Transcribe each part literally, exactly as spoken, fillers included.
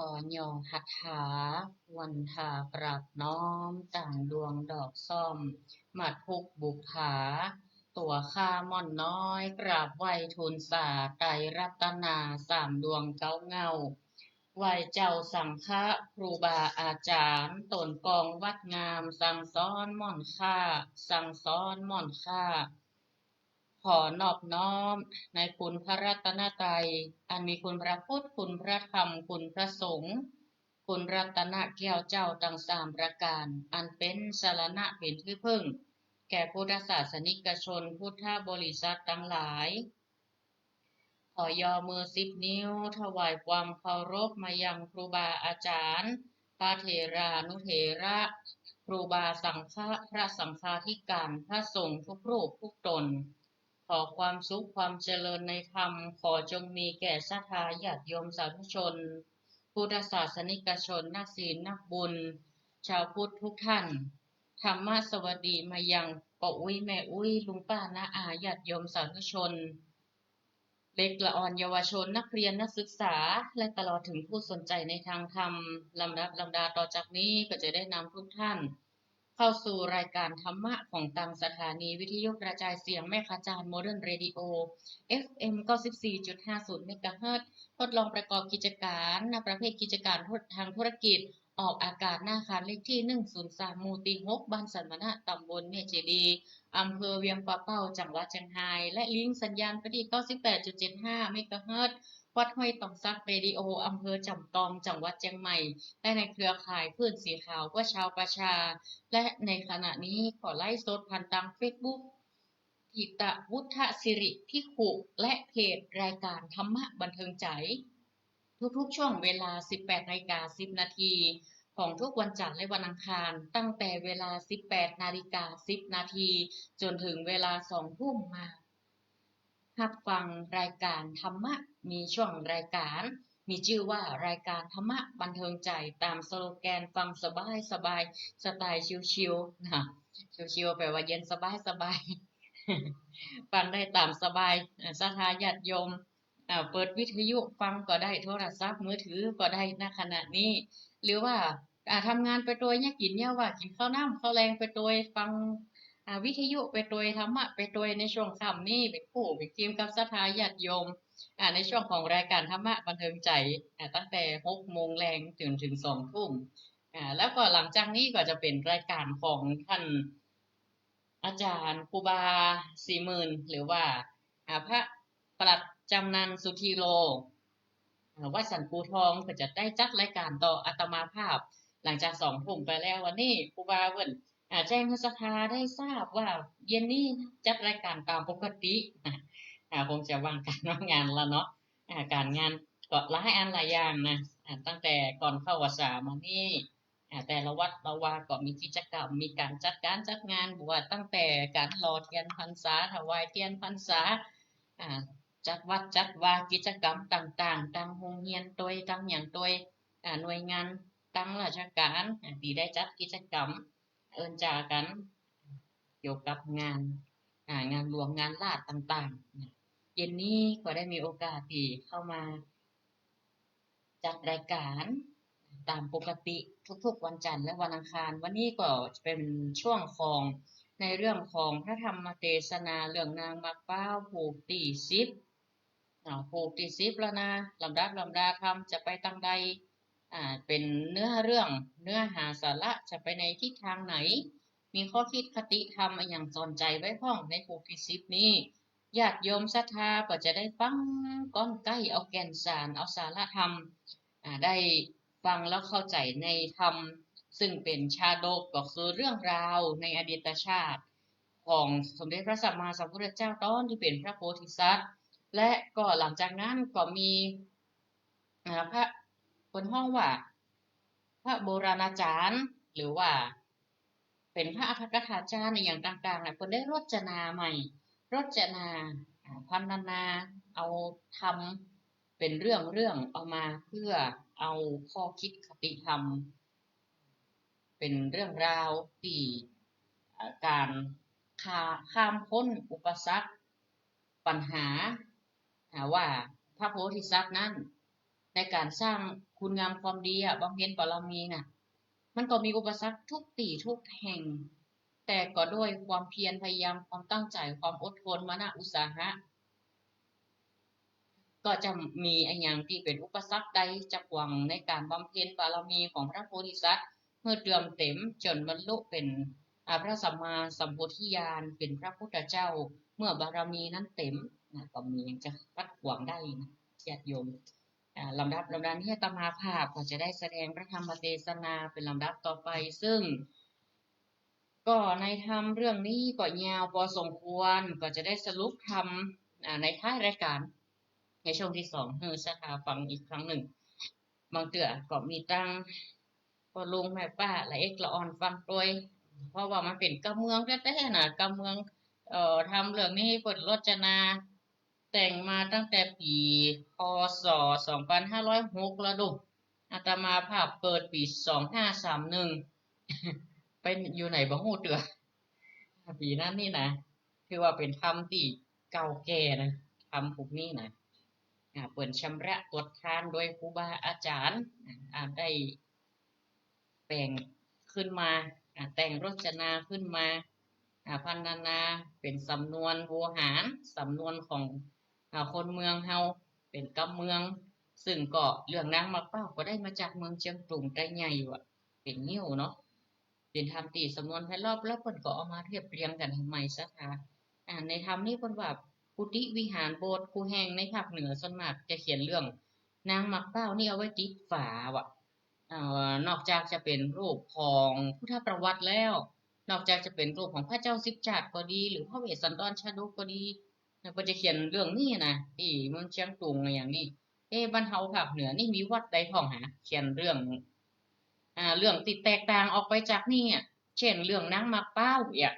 ขอย่อหัตถา วันทากราบน้อม ต่างดวงดอกส้ม มาทุกบุปผา ตั๋วข้าม่อนน้อย กราบไหว้ทูลสา ไตรรัตนา สามดวงเก๊าเหง้า ไหว้เจ้าสังฆะ ครูบาอาจ๋ารย์ ต๋นกองวัดงาม สั่งสอนม่อนข้า สั่งสอนม่อนข้า ขอนอบน้อมในคุณพระรัตนตรัย อันมีคุณพระพุทธ คุณพระธรรม คุณพระสงฆ์ คุณรัตนแก้วเจ้าตังสามประก๋าน อันเป๋นสรณะเป๋นตี้เปิ้ง แก่พุทธศาสนิกชน พุทธบริษัทตังหลาย ขอย่อมือสิบนิ้ว ถวายความเคารพมายังครูบาอาจ๋ารย์ พระเถรานุเถระ ครูบาสังฆะ พระสังฆาธิการ พระสงฆ์ทุกรูปทุกต๋น ขอความสุขความเจริญในธรรม ขอจงมีแก่ศรัทธาญาติโยมสาธุชน พุทธศาสนิกชน นักศีลนักบุญ ชาวพุทธทุกท่าน ธรรมสวัสดีมายังป้ออุ๊ยแม่อุ๊ย ลุงป้าน้าอาญาติโยมสาธุชน เด็กละอ่อนเยาวชน นักเรียนนักศึกษา และตลอดถึงผู้สนใจในทางธรรม ลำดับลำดาต่อจากนี้ก็จะได้นำทุกท่าน เข้าสู่รายการธรรมะของตางสถานีวิทยุกระจายเสียงแม่ขจาร Modern Radio เอฟเอ็ม เก้าสิบสี่จุดห้าศูนย์ เมกะเฮิรตซ์ ทดลองประกอบกิจก๋าน ณ ประเภทกิจก๋านทางธุรกิจ ออกอากาศหน้าอาคารเลขตี้ หนึ่งศูนย์สาม หมู่ตี้ หก บ้านสันมะนะ ตำบลแม่เจดีย์ อำเภอเวียงป่าเป้า จังหวัดเจียงฮาย และลิงก์สัญญาณไปตี้ เก้าสิบแปดจุดเจ็ดห้า เมกะเฮิรตซ์ วัดห้วยตองสักเรดิโอ อำเภอจำตอง จังหวัดเจียงใหม่ และในเครือข่ายคลื่นสีขาวเพื่อชาวประชา และในขณะนี้ก็ไลฟ์สดผ่านตางเฟซบุ๊ก ถิตวุฒศิริภิกขุ และเพจรายการธรรมะบันเทิงใจ๋ ทุกๆ ช่วงเวลา สิบแปดนาฬิกาสิบนาที ของทุกวันจันทร์และวันอังคาร ตั้งแต่เวลา สิบแปดนาฬิกาสิบนาที จนถึงเวลา สองทุ่ม มาฮับฟังรายการธรรมะ มีช่วงรายการ มีจื้อว่ารายการธรรมะบันเทิงใจ๋ ต๋ามสโลแกน ฟังสบายสบาย สไตล์ชิลๆ นะ ชิลๆ แปลว่าเย็นสบายสบาย ฟังได้ต๋ามสบาย อ่า ศรัทธาญาติโยม อ่า เปิดวิทยุฟังก็ได้ โทรศัพท์มือถือก็ได้ ณ ขณะนี้ หรือว่า อ่า ทำงานไปตวย เยียะกิ๋นเยียะว่า กิ๋นข้าวน้ำข้าวแลงไปตวย ฟัง อ่า วิทยุไปตวย ธรรมะไปตวย ในช่วงค่ำนี้ เป๋นคู่เป๋นทีมกับศรัทธาญาติโยม อ่า ในช่วงของรายการธรรมะบันเทิงใจ๋ อ่า ตั้งแต่หกโมงแลงจนถึงสองทุ่ม อ่า แล้วก็หลังจากนี้ก็จะเป๋นรายการของท่านอาจ๋ารย์ครูบาศรีหมื่น หรือว่า อ่า พระปลัดจำนันสุธีโล อ่า วัดสันปูทอง ก็จะได้จัดรายการต่ออาตมาภาพ หลังจากสองทุ่มไปแล้ว วันนี้ครูบาเปิ้น อ่า แจ้งหื้อศรัทธาได้ทราบว่าเย็นนี้จัดรายการต๋ามปกติ อ่า คงจะว่างก๋านว่างงานละเนาะ อ่า ก๋านงานก็หลายอันหลายอย่างนะ อ่า ตั้งแต่ก่อนเข้าพรรษามานี่ อ่า แต่ละวัดละวาก็มีกิจกรรม มีก๋านจัดก๋านจัดงาน บ่ว่าตั้งแต่ก๋านหล่อเตียนพรรษา ถวายเตียนพรรษา อ่า จัดวัดจัดวา กิจกรรมต่างๆ ตางโฮงเฮียนตวย ตางหยังตวย อ่า หน่วยงานตางราชก๋าน อ่า ตี้ได้จัดกิจกรรม เอิ้นจากั๋น เกี่ยวกับงาน อ่า งานหลวงงานราษฎร์ต่างๆ นะ เย็นนี้ก็ได้มีโอกาสตี้เข้ามาจัดรายการต๋ามปกติทุกๆ วันจันทร์และวันอังคาร วันนี้ก็จะเป๋นช่วงของ ในเรื่องของพระธรรมเตสนาเรื่องนางหมากพร้าวผูกตี้สิบ อ่า ผูกตี้สิบแล้วนะ ลำดับลำดาธรรมจะไปตางใด อ่า เป๋นเนื้อเรื่อง เนื้อหาสาระจะไปในทิศตางไหน มีข้อคิดคติธรรมอะหยังสอนใจ๋ไว้พ่องในผูกตี้สิบนี้ ญาติโยมศรัทธาก็จะได้ฟังก้อนใก้ เอาแก่นสาร เอาสาระธรรม อ่า ได้ฟังแล้วเข้าใจ๋ในธรรม ซึ่งเป๋นชาดก ก็คือเรื่องราวในอดีตชาติ ของสมเด็จพระสัมมาสัมพุทธเจ้าต๋อนตี้เป๋นพระโพธิสัตว์ และก็หลังจากนั้นก็มี อ่า พระ เปิ้นฮ้องว่า พระโบราณอาจ๋ารย์ หรือว่าเป๋นพระอรรถกถาจารย์อะหยังต่างๆ น่ะ เปิ้นได้รจนาใหม่ รจนา อ่า พรรณนา เอาธรรมเป๋นเรื่องๆ เอามาเพื่อเอาข้อคิดคติธรรม เป๋นเรื่องราวตี้ อ่า ก๋านข้า- ข้ามพ้นอุปสรรค ปัญหา อ่า ว่าพระโพธิสัตว์นั้น ในก๋านสร้าง คุณงามความดีอะ บำเพ็ญบารมีน่ะ มันก็มีอุปสรรคทุกตี้ทุกแห่ง แต่ก็ด้วยความเพียรพยายาม ความตั้งใจ๋ ความอดทน มานะอุตสาหะ ก็จะมีอะหยังตี้เป๋นอุปสรรคใดจะขวางในก๋านบำเพ็ญบารมีของพระโพธิสัตว์ หื้อเติมเต็มจ๋นบรรลุเป๋น อ่า พระสัมมาสัมโพธิญาณ เป๋นพระพุทธเจ้า เมื่อบารมีนั้นเต็มนะ ก็บ่มีหยังจะขัดขวางได้นะ ญาติโยม อ่า ลำดับ ลำดับนี้อาตมาภาพก็จะได้แสดงพระธรรมเทศนาเป๋นลำดับต่อไป ซึ่ง ก็ในธรรมเรื่องนี้ก็ยาวพอสมควร ก็จะได้สรุปธรรม อ่า ในท้ายรายก๋าน ในช่วงตี้สอง หื้อศรัทธาฟังอีกครั้งนึ่ง บางเตื้อก็มีตังพ่อลุงแม่ป้าละเอกละอ่อนฟังตวย เพราะว่ามันเป๋นกำเมืองแต๊ๆ น่ะ กำเมือง เอ่อ ธรรมเรื่องนี้เปิ้นรจนา แต่งมาตั้งแต่ปี๋ พ.ศ. สองปันห้าร้อยหก แล้วดู อาตมาภาพเกิดปี๋ สองห้าสามหนึ่ง ไปอยู่ไหนบ่ฮู้เตื้อ ปี๋นั้นนี่นะ ถือว่าเป๋นธรรมตี้เก่าแก่นะ ธรรมพวกนี้นะ อ่า เปิ้นชำระตรวจทานโดยครูบาอาจ๋ารย์ อ่า ได้ แต่งขึ้นมา อ่า แต่งรจนาขึ้นมา อ่า พรรณนาเป๋นสำนวนโวหาร สำนวนของ อ่า คนเมืองเฮา เป๋นกำเมือง ซึ่งก็เรื่องนางหมากเป้าก็ได้มาจากเมืองเจียงตุงไตใหญ่ว่ะ เป๋นงิ้วเนาะ เป๋นธรรมตี้สำนวนไพเราะ แล้วเปิ้นก็เอามาเรียบเรียงกั๋นหื้อใหม่ศรัทธา อ่า ในธรรมนี้เปิ้นว่า กุฏิวิหารโบสถ์กู้แห่งในภาคเหนือส่วนมากจะเขียนเรื่องนางหมากเป้านี่เอาไว้ติดฝาว่ะ เอ่อ นอกจากจะเป๋นรูปของพุทธประวัติแล้ว นอกจากจะเป๋นรูปของพระเจ้าสิบชาติก็ดี หรือพระเวสสันดรชาดกก็ดี เปิ้นจะเขียนเรื่องนี้นะ ตี้เมืองเจียงตุงอะหยังนี่ เอ๊ะ บ้านเฮาภาคเหนือนี่มีวัดใดพ่องหา เขียนเรื่อง อ่า เรื่องตี้แตกต่างออกไปจากนี่อะ เช่น เรื่องนางหมากเป้าเนี่ย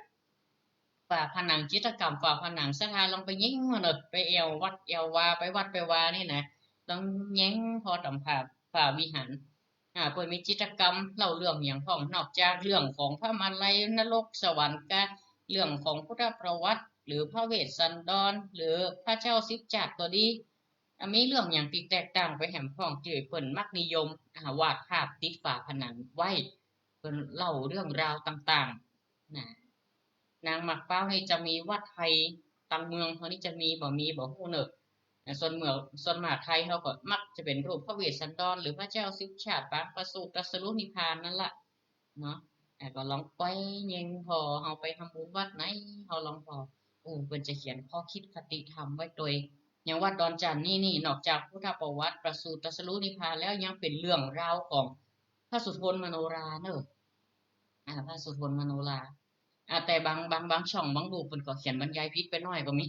ฝาผนังจิตรกรรม ฝาผนังศรัทธาลองไปแย้งมาเน่อ ไปแอ่ววัดแอ่ววา ไปวัดไปวานี่นะ ลองแย้งผ่อต๋ามฝา ฝาวิหาร อ่า เปิ้นมีจิตรกรรมเล่าเรื่องหยังพ่อง นอกจากเรื่องของพระมาลัยนรกสวรรค์กะ เรื่องของพุทธประวัติ หรือพระเวสสันดร หรือพระเจ้าสิบชาติก็ดี อ่ะ มีเรื่องหยังตี้แตกต่างไปแหมพ่องตี้เปิ้นมักนิยม อ่า วาดภาพติดฝาผนังไว้ เปิ้นเล่าเรื่องราวต่างๆ นะ นางหมากเป้านี่จะมีวัดใด ตางเมืองเฮานี่จะมีบ่มีบ่ฮู้เน่อ อ่ะ ส่วนเมือง ส่วนมากไทยเฮาก็มักจะเป๋นรูปพระเวสสันดร หรือพระเจ้าสิบชาติ ปางประสูติ ตรัสรู้นิพพานนั่นละ เนาะ อ่ะ ก็ลองก้อยแย้งผ่อ เฮาไปทำบุญวัดไหน เฮาลองผ่อ โอ้ เปิ้นจะเขียนข้อคิดคติธรรมไว้ตวย อย่างวัดดอนจั่นนี่ นี่ นอกจากพุทธประวัติ ประสูติ ตรัสรู้นิพพานแล้ว ยังเป๋นเรื่องราวของพระสุทนมโนราเน่อ อ่า พระสุทนมโนรา อ่า แต่บาง บาง บางช่อง บางรูปเปิ้นก็เขียนบรรยายผิดไปหน้อยก็มี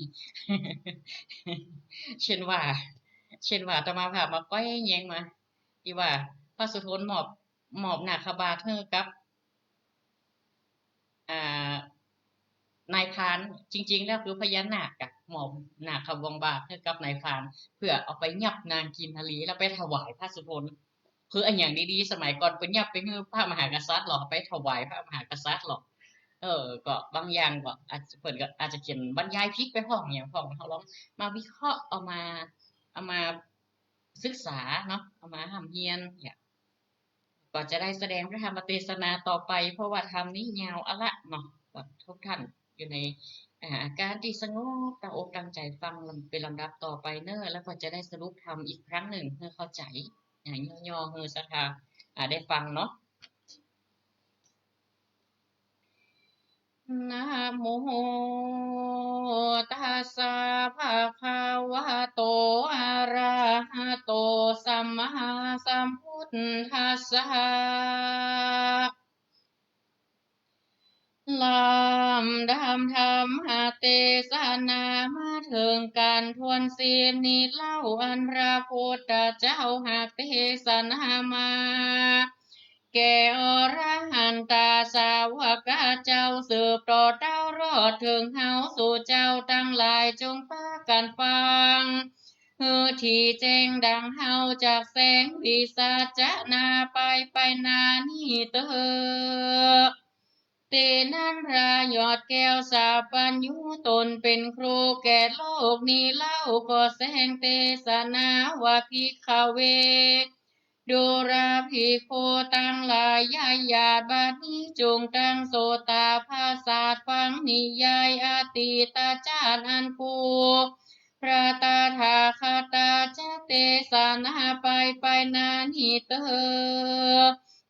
เช่นว่า เช่นว่าอาตมาภาพมาก้อยแย้งมา ตี้ว่าพระสุทนมอบ มอบนาคบาทหื้อกับ อ่า นายพราน จริงๆ แล้วคือพญานาคอะ มอบนาคบาทหื้อกับนายพราน เปื้อเอาไปยับนางกินทลี แล้วไปถวายพระสุทน คืออะหยังดีๆ สมัยก่อนเปิ้นยับไปหื้อพระมหากษัตริย์หรอ ไปถวายพระมหากษัตริย์หรอ เออ ก็บางอย่างก็อาจจะ เปิ้นก็อาจจะเขียนบรรยายผิดไปพ่องอะหยังพ่อง เฮาลองมาวิเคราะห์ เอามา เอามาศึกษาเนาะ เอามาฮ่ำเฮียนเนี่ย ก็จะได้แสดงพระธรรมเทศนาต่อไป เพราะว่าธรรมนี้ยาวอะละเนาะ ก็ทุกท่านอยู่ใน อ่า อาการตี้สงบ ตั้งอกตั้งใจ๋ฟังเป๋นลำดับต่อไปเน่อ แล้วก็จะได้สรุปธรรมอีกครั้งนึ่งหื้อเข้าใจ๋ อ่า ย่อๆ หื้อศรัทธา อ่า ได้ฟังเนาะ นะโมตัสสะ ภะคะวะโต อะระหะโต สัมมาสัมพุทธัสสะ ลำดับธรรมเทศนามาเถิงกั๋นถ้วนสิ้นนี้เล่า อันพระพุทธเจ้าหากเทศนามา แก่อรหันตสาวกเจ้าสืบต่อเต้ารอดเถิงเฮา สูเจ้าตังหลายจงปากั๋นฟัง หื้อถี่แจ้งดังเฮาจักแสงวิสัชนาไปไปหน้านี้เต๊อะ ตี้นั้นพระยอดแก้วสัพพัญญูต๋นเป๋นครูแก่โลกนี้เล่า ก็แสดงเทศนาว่า ภิกขะเว ดูราภิกขุตังหลาย ยายาบัดนี้จุ่งตั้งโสตาประสาทฟังนิยายอดีตจาติอันครู พระตถาคตาจะเตสนาไปไปนานี้เตอ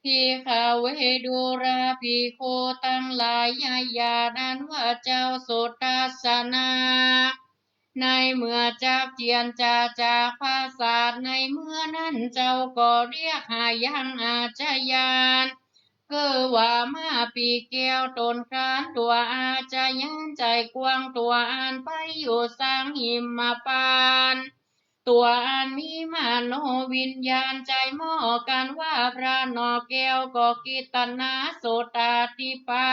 ภิกขเว ดูราภิกขุตังหลาย ยายานั้นว่าเจ้าสุทัสสนา ในเมื่อจักเจียนจาจากประสาทในเมื่อนั้นเจ้าก็เรียกหายังอาชญาน คือว่ามาปีแก้วตนคร้านตัวอาชญานใจกว้างตัวอันไปอยู่สังหิมปาน ตัวอันมีมโนวิญญาณใจหม้อกันว่าพระหน่อแก้วก็กิตนาโสตาธิปา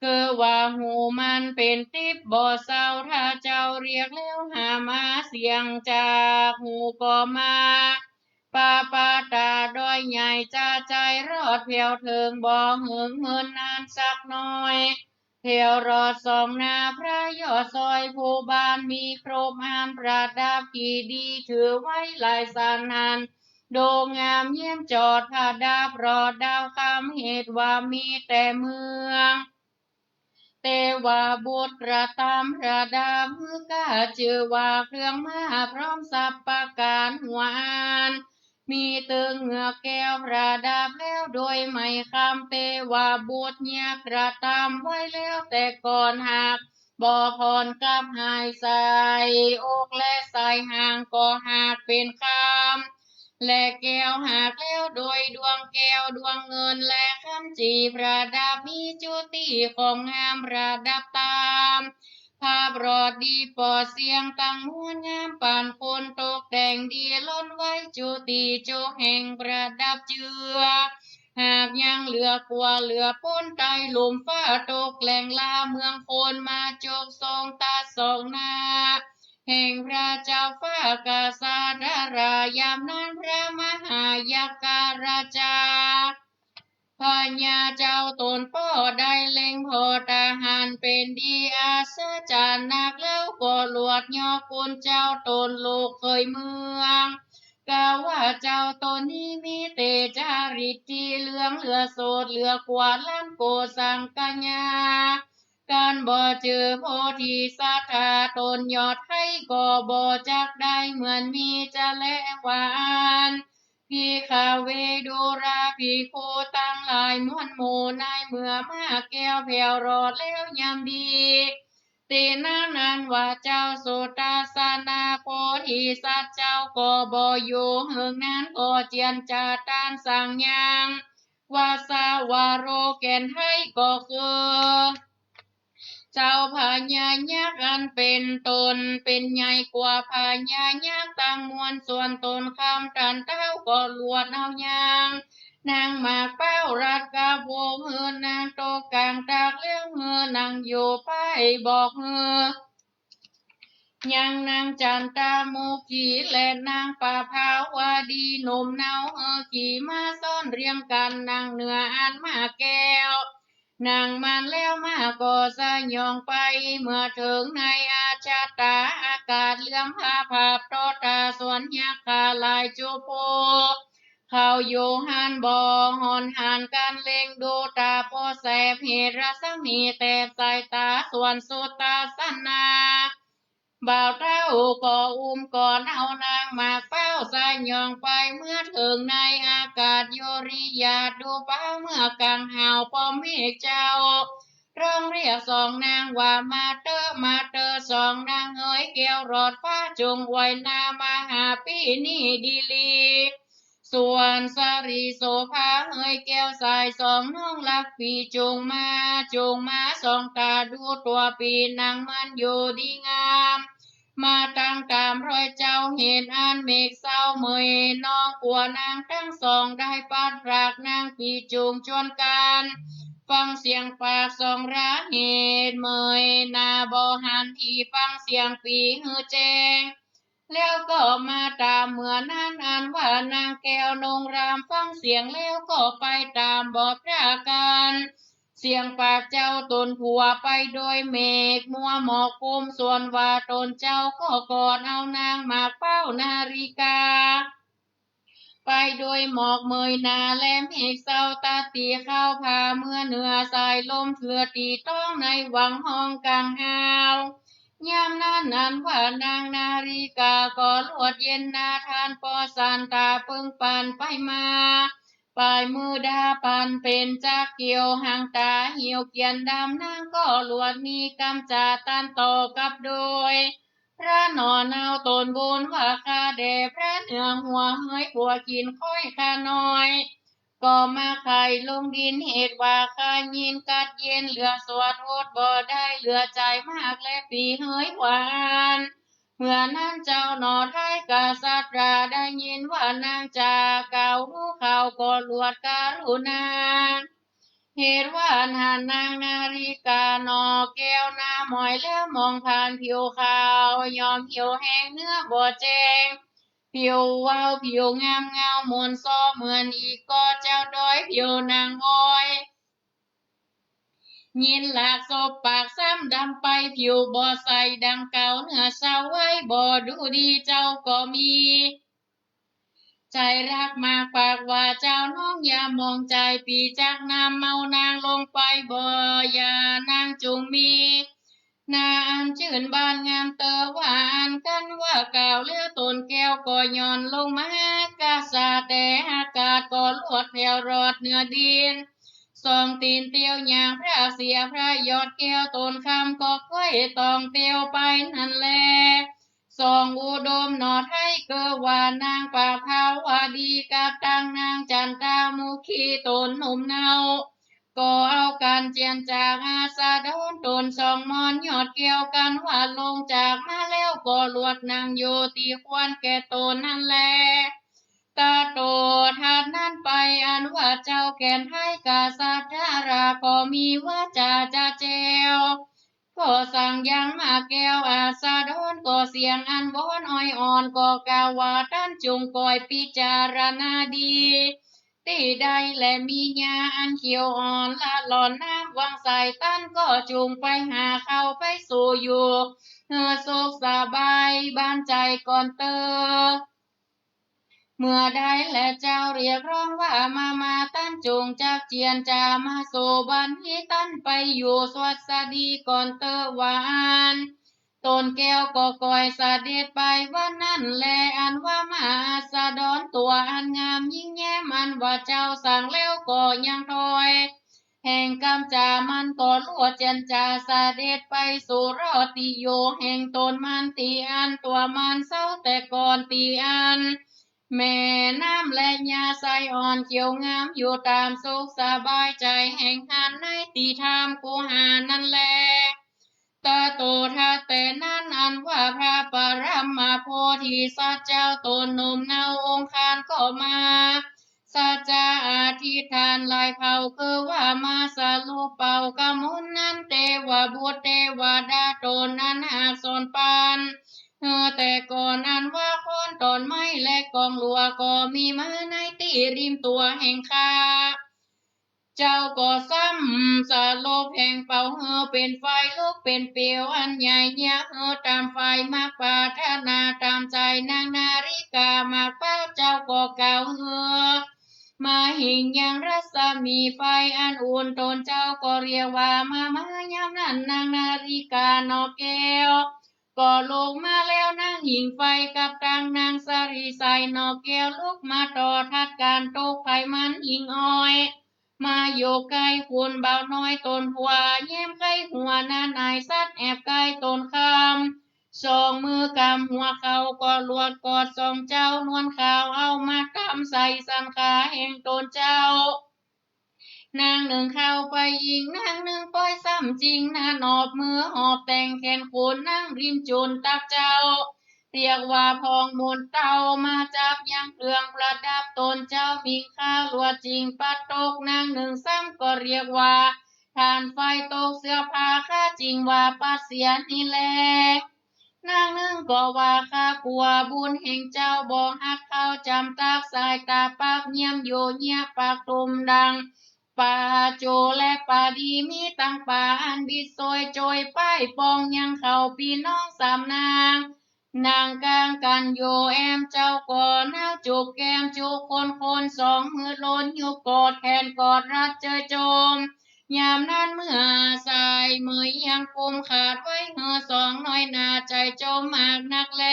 คือว่าหูมันเป๋นติ๊บบ่เศร้า ถ้าเจ้าเรียกแล้วหามาเสียงจากหูก็มา ปาปาตาดอยใหญ่จะใจรอดแผวเถิงบ่เหิงเมินนานสักหน่อย แผวรอดสองหน้าพระยอดซอยภูบาลมีครบอันประดับกี่ดีถือไว้หลายสันหัน ดูงามเยี่ยมจอดประดับรอดดาวคำเหตุว่ามีแต่เมือง เทวบุตรกระตำประดับหื้อก้าจื้อว่าเครื่องมาพร้อมสัพประก๋านหัวอัน มีตึงเหงือกแก้วประดับแล้วโดยไหมคำ เทวบุตรเยียะกระตำไว้แล้วแต่ก่อนหากบ่ผ่อนกลับหายใส อกและสายหางก็หากเป๋นคำ และแก้วหากแล้วโดยดวงแก้วดวงเงินและคำจีประดับมีจุติของงามประดับต๋าม ภาพรอดดีปอดเสียงตังมวลงามปานคนตกแต่งดีล้นไว้จุติจุแห่งประดับเจื้อ หากยังเหลือกว่าเหลือป๊นใต้ลุ่มฟ้าตกแหล่งลาเมืองคนมาจกทรงตาสองหน้า แห่งพระเจ้าฟ้ากษัตริย์ดารายามนั้นพระมหายักษ์ราชา พญาเจ้าตนป้อได้เล็งผ่อตาหันเป๋นดีอัศจรรย์นักแล้วก็ลวดยอกคุณเจ้าตนลูกเขยเมือง กาว่าเจ้าตนนี้มีเตจาริตที่เหลืองเหลือโสดเหลือกว่าล้านโกสังคยา กันบ่จื้อโพธิสัตถาตนยอดไท้ก็บ่จักได้เหมือนมีจะแลว่าอั้น ภิกขเว ดูราภิกขุตังหลายมวลหมู่ในเมื่อมาแก้วแผวรอดแล้วยามดี ตี้นั้นอันว่าเจ้าสุทัสสนาโพธิสัตว์เจ้าก็บ่อยู่เหิงนั้นก็เจียนจาตานสั่งยัง วาสาวโรแก่นไท้ก็คือ เจ้าพญายักษ์อันเป๋นตนเป๋นใหญ่กว่าพญายักษ์ตังมวลส่วนตนคำตรันเต้าก็ลวดเอายัง นางหมากเป้ารัดกับวงหื้อนางตกก๋างตากเลี้ยงหื้อนางอยู่ไปบอกหื้อ ยังนางจันตามุขีและนางปภาวดีหนุ่มเนาหื้อขี่ม้าซ้อนเรียงกั๋นนางเหนืออันหมากแก้ว นางมันแล้วม้าก็สยองไป เมื่อเถิงในอาชาตาอากาศเหลือมผาผาบต่อต๋าสวนยักษ์ขาหลายจุโพ เขาอยู่หั้นบ่ห่อนหันกั๋นเล็งดูต๋าปอแสบเหตุรัศมีแตกสายต๋าส่วนสุทัสสนา บ่าวเฒ่าก็อุ้มก่อนเอานางหมากเป้าสยองไป เมื่อเถิงในอากาศโยริยาดูปาเมื่อกลางหาวปอมเมฆเจ้า ร้องเรียกสองนางว่ามาเต๊อะ มาเต๊อะ สองนางเหยแก้วรอดฟ้าจงไหวหน้ามาหาปี้นี้ดีหลี ส่วนสรีโสภาเหยแก้วสายสองน้องรักปี้จงมา จงมาส่องต๋าดูตั๋วปี้นางมันอยู่ดีงาม มาตังต๋ามรอยเจ้าเหตุอันเมฆเศร้าเมยน้องกั๋วนางตังสองได้ปัดปรากนางปี้จงจวนกั๋น ฟังเสียงปากสองราเหตุเมยหน้าบ่หันตี้ฟังเสียงปี้หื้อแจ้ง แล้วก็มาต๋ามเมื่อนั้นอันว่านางแก้วนงรามฟังเสียงแล้วก็ไปต๋ามบ่ปรากั๋น เสียงปากเจ้าตนผัวไปโดยเมฆมัวหมอกคลุม ส่วนว่าตนเจ้าก็กอดเอานางหมากเป้านาริกา ไป ไปโดยหมอกเมยหนาและเมฆเศร้า ตัดตี้เข้าผ่าเมือเหนือสายลม เถือตี้ต๊องในหว่างห้องกังฮาว ยามนั้นอันว่านางนาริกาก็ลวดเย็นนา ทานปอสันตาเปิงปั่นไปมา ปายมือดาปั่นเป๋นจักรเกี่ยว หางต๋าเหี่ยวเกี้ยนดำ นางก็ลวดมีกำจ๋าตันต่อกับโดย พระหน่อเนาต๋นบุญว่าข้าแด่พระเหนือหัว เหยบัวกิ๋นค้อยข้าน้อย ก็มาไข่ลงดิน เหตุว่าข้ายินกัดเย็น เหลือสวดอดบ่ได้ เหลือใจ๋มากแลปี้เหยว่าอั้น เมื่อนั้นเจ้าหน่อไท้กษัตราได้ยินว่านางจากล่าวฮู้ข่าวก็ลวดกรุณา เหตุว่าอั้นนางนาริกาหน่อแก้วหน้าหมอยแล้วมองผ่านผิวขาว ยอมเหี่ยวแห้งเนื้อบ่แจ้ง ผิววาวผิวงามเงามนซ้อเหมือนอีกก็เจ้าด้อยผิวนางอ้อย ยินหลากศพปากซ้ำดำไป ผิวบ่ใสดังเก่า เนื้อเศร้าไว้บ่ดูดีเจ้าก็มี ใจ๋ฮักมากปากว่าเจ้าน้องอย่ามองใจ๋ ปี้จักนำเอานางลงไปบ่ อย่านางจุ่งมี หน้าอันจื้นบานงามเต๋อว่าอั้น กันว่ากล่าวแล้วต๋นแก้วก็หย่อนลงมา กษาแต่อากาศก็ลวดแผวรอดเหนือดิน สองตี๋นเตียวย่างพระเสียพระยอดแก้ว ต๋นคำก็ค่อยต้องเตียวไปนั้นแล สองอุดมหน่อไท้เกอว่านางปภาวดีกับตังนางจันตามุขีต๋นหนุ่มเนา ก็เอากั๋นเจียนจากอาสดร ต๋นสองม่อนยอดแก้ว กันว่าลงจากมาแล้วก็ลวดนั่งอยู่ตี้ควรแก่ต๋นนั้นแล ตะโตทัดนั้นไปอันว่าเจ้าแก่นไท้กษัตราก็มีวาจ๋าจะแจ้ว ก็สั่งยังมาแก้วอาสดร ก็เสียงอันวอนอ้อยอ่อนก็กล่าวว่าต้านจุ่งก่อยปิจารณาดี ตี้ได้แลมีญาอันเขียวอ่อนละหล่อนน้ำวังใส ต้านก็จุ่งไปหาเข้าไปสู่อยู่ หื้อสุขสบายบ้านใจ๋ก่อนเตอ เมื่อได้แลเจ้าเรียกร้องว่ามา มา ต้านจุ่งจักเจียนจามาสู่บ้านนี้ ต้านไปอยู่สวัสดีก่อนเตอว่าอั้น ต๋นแก้วก็ก่อยเสด็จไปวันนั้นแล อันว่ามาอาสดรตั๋วอันงามยิ่งแย้ม อันว่าเจ้าสั่งแล้วก็ยังถอย แห่งกำจ๋ามันก็ลวดเจียนจาเสด็จไปสู่รอดตี้อยู่แห่งต๋นมัน ตี้อันตั๋วมันเซาแต่ก่อน ตี้อันแม่น้ำและหญ้าใสอ่อนเขียวงามอยู่ต๋ามสุขสบายใจ๋แห่งหั้นในตี้ถ้ำกุหานั้นแล ตะโตทัดแต่นั้นอันว่าพระปรมโพธิสัตว์เจ้าต๋นหนุ่มเนาองค์คานก็มา สัจจะอธิษฐานหลายเผ่าคือว่ามาสรุปเป่ากมลนั้น เตวบุตรเตวดาต๋นนั้นหากสอนปัน เออ แต่ก่อนอันว่าคนต๋อนไม้และกองหลัวก็มีมาในตี้ริมตั๋วแห่งข้า เจ้าก็ซ้ำสลบแห่งเป่าเฮอเป๋นไฟลุกเป๋นเปลวอันใหญ่เยียะเฮอต๋ามไฟมักปรารถนาต๋ามใจ๋นางนาริกามักปรารถนา เจ้าก็กล่าวเฮอมาหิ่งยังรัศมีไฟอันอุ่น ต๋นเจ้าก็เรียกว่ามา มายามนั้นนางนาริกาหน่อแก้ว ก็ลุกมาแล้วนั่งหิ่งไฟกับตังนางสะหลีใสหน่อแก้วลุกมาต่อทัดก๋านตกไผมันหิ่งอ้อย มาอยู่ใก้ขุนบ่าวน้อยต๋นผัว แย้มใก้หัวหน้าหน่ายสัตว์แอบใก้ต๋นคำ สองมือกำหัวเข่าก็ลวดกอดสองเจ้านวลขาวเอามาต๋ามใส่สันขาแห่งต๋นเจ้า นางนึ่งเข้าไปยิง นางนึ่งป้อยซ้ำจิง หน้าหนอบมือหอบแต่งแขนขน นั่งริมจุนตักเจ้า เรียกว่าพองมนเต้ามาจับยังเครื่องประดับต๋นเจ้ามิงค่าลวดจิงปัดตก นางนึ่งซ้ำก็เรียกว่าถ่านไฟตกเสื้อผ้า ข้าจิงว่าปัดเสียนี้แล นางนึ่งก็ว่าข้ากลัวบุญแห่งเจ้าบ่ฮักเข้าจำตักสายต๋าปากเยี่ยมโยเยียะปากตุ่มดัง ปาโจและปาดีมีตังปาอันบิดโซยโจยป้ายปองยังเขาปี้น้องสามนาง นั่งกางกั๋นอยู่แอมเจ้าก็หนาวจุกแก้มจุกคนคน สองมือล้นหิ้วกอดแขนกอดรัดเจยโจม ยามนั้นเมื่อสายเหมยยังกุมขาดไว้หื้อสองน้อยหน้า ใจ๋จมมากนักแล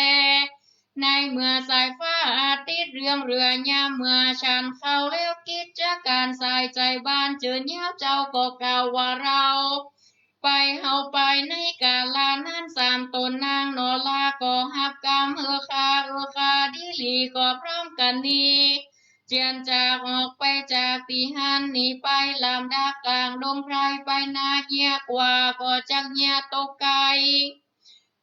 ในเมื่อสายฟ้าอาทิตย์เรืองเรือง ยามเมื่อฉันเข้าแล้วกิจก๋านสายใจ๋บ้านเจิญยาว เจ้าก็กล่าวว่าเราไป เฮาไปในกาละนั้น สามต๋นนางนอราก็ฮับกำ เออคา เออคา ดีหลีก็พร้อมกั๋นนี้ เจียรจากออกไปจากตี้หั้นนี้ไป ลำดับก๋างดงไพรไปนาเยียะกว่า ก็จักเยียะตกไกล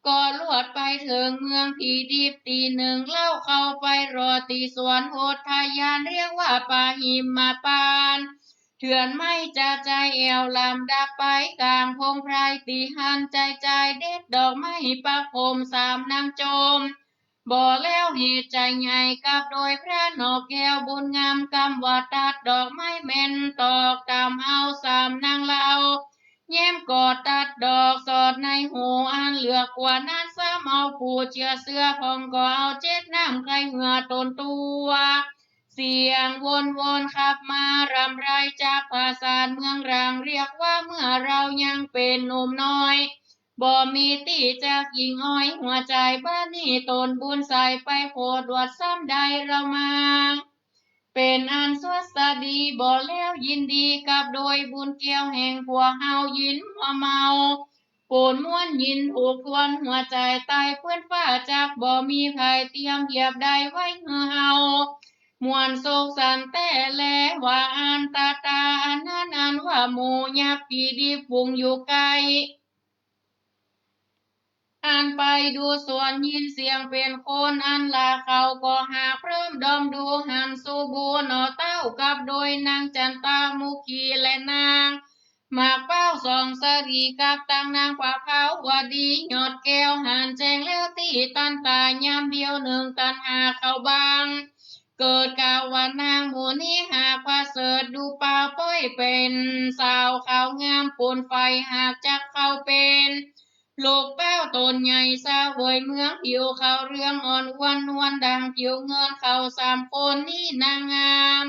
ก็ลวดไปเถิงเมืองผีดิบตี้นึ่ง เล่าเข้าไปรอดตี้สวนอุทยาน เรียกว่าป่าหิมพานต์ เถื่อนไม้จะใจ๋แอ่ว ลำดับไปก๋างพงไพรตี้หั้น ใจ๋ใจ๋เด็ดดอกไม้ประโคม สามนางโจม บ่แล้วเหตุใจ๋ใหญ่กับโดยพระนอกแก้วบุญงาม กำว่าตัดดอกไม้แม่นตอกต๋ามเอา สามนางเล่า แย้มก็ตัดดอกสอดในหู อันเหลือกว่านั้นซ้ำเอาผู้เจื้อเสื้อผ่อง ก็เอาเจ็ดน้ำไขเหื่อตนตั๋ว เสียงวนวนขับมารำไรจากผาสาทเมืองร้าง เรียกว่าเมื่อเรายังเป๋นหนุ่มน้อย บ่มีตี้จักหญิงอ้อย หัวใจ๋บ้านนี้ต๋นบุญใสไปโผดวดซ้ำได้เรามา เป๋นอันสวัสดีบ่แล้วยินดีกับโดยบุญแก้วแห่งพวกเฮา ยินมัวเมา ปูนม่วนยินถูกทวนหัวใจ๋ ใต้พื้นฟ้าจักบ่มีภัย เตรียมเยียบได้ไว้หื้อเฮา ม่วนสุขสันต์แต๊แล ว่าอันตาตา อันนั้นอันว่าหมู่ยักษ์ผีดิบฝูงอยู่ใก้ อันไปดูสวนยินเสียงเป๋นคน อันลาเขาก็หากพร้อมดอมดู หันสู่บูหนอเต้ากับโดยนางจันตามุขีและนาง หมากเป๊าสองสรีกับตังนางประภาวดี ยอดแก้วหันแจ้งแล้วตี้ตันตายามเดียวนึ่ง ตัณหาเขาบังเกิดกล่าวว่านางหมู่นี้หากประเสริฐ ดูปาวป้อยเป๋นสาวขาวงามปูนไฟ หากจักเข้าเป๋นลูกเป๊าต๋นใหญ่ เสวยเมืองผิวเขาเรืองอ่อนอ้วนนวลดังผิวเงิน เขาสามคนนี้นางงาม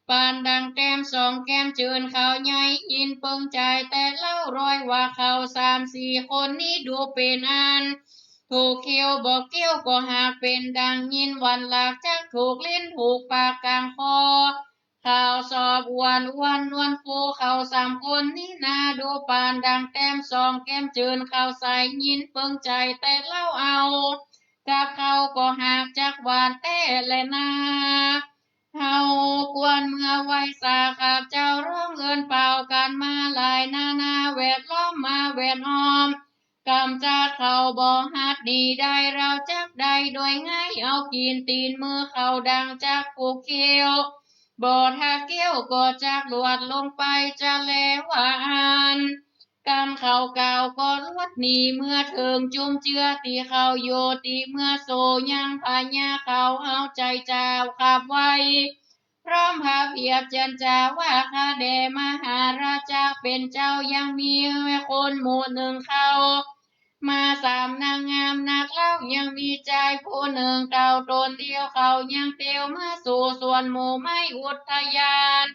ปานดังแต้มสองแก้มเจิญเขาใหญ่ ยินเปิงใจ๋แต่เล่าร้อยว่าเขาสามสี่คนนี้ดูเป๋นอันถูกเขี้ยวบ่เกี้ยว ก็หากเป๋นดังยินหวันหลากจักถูกลิ้นถูกปากกลางคอ เขาสอบอ้วนอ้วนนวลฟู เขาสามคนนี้นาดูปานดังแต้มสองแก้มเจิญเขาใส ยินเปิงใจ๋แต่เล่าเอากับเขาก็หากจักหวานแต๊แลนา เฮาควรเมือไหว้สาข้าเจ้า ร้องเอิ้นเป่ากั๋นมาหลายนานาแวดล้อมมาแวดอ้อม กำจัดเขาบ่หัดหนีได้ เราจักได้โดยง่าย เอากิ๋นตี๋นมือเขาดังจักผูกเขี้ยว บ่ถ้าเกี้ยวก็จักหลวดลงไปจะแลว่าอัน กำเขากล่าวก็ลวดหนีเมือเถิงจุมเจื้อตี้เขาอยู่ตี้เมือโส ยังพญาเขาเอาใจ๋เจ้าขับไว้ พร้อมพระเพียบเจียรจาว่า ข้าแด่มหาราชาเป๋นเจ้า ยังมีคนหมู่นึ่งเขา มาสามนางงามนักเล่า ยังมีจายผู้นึ่งเก่าต๋นเดียว เขายังเตียวมาสู่สวนหมู่ไม้อุทยาน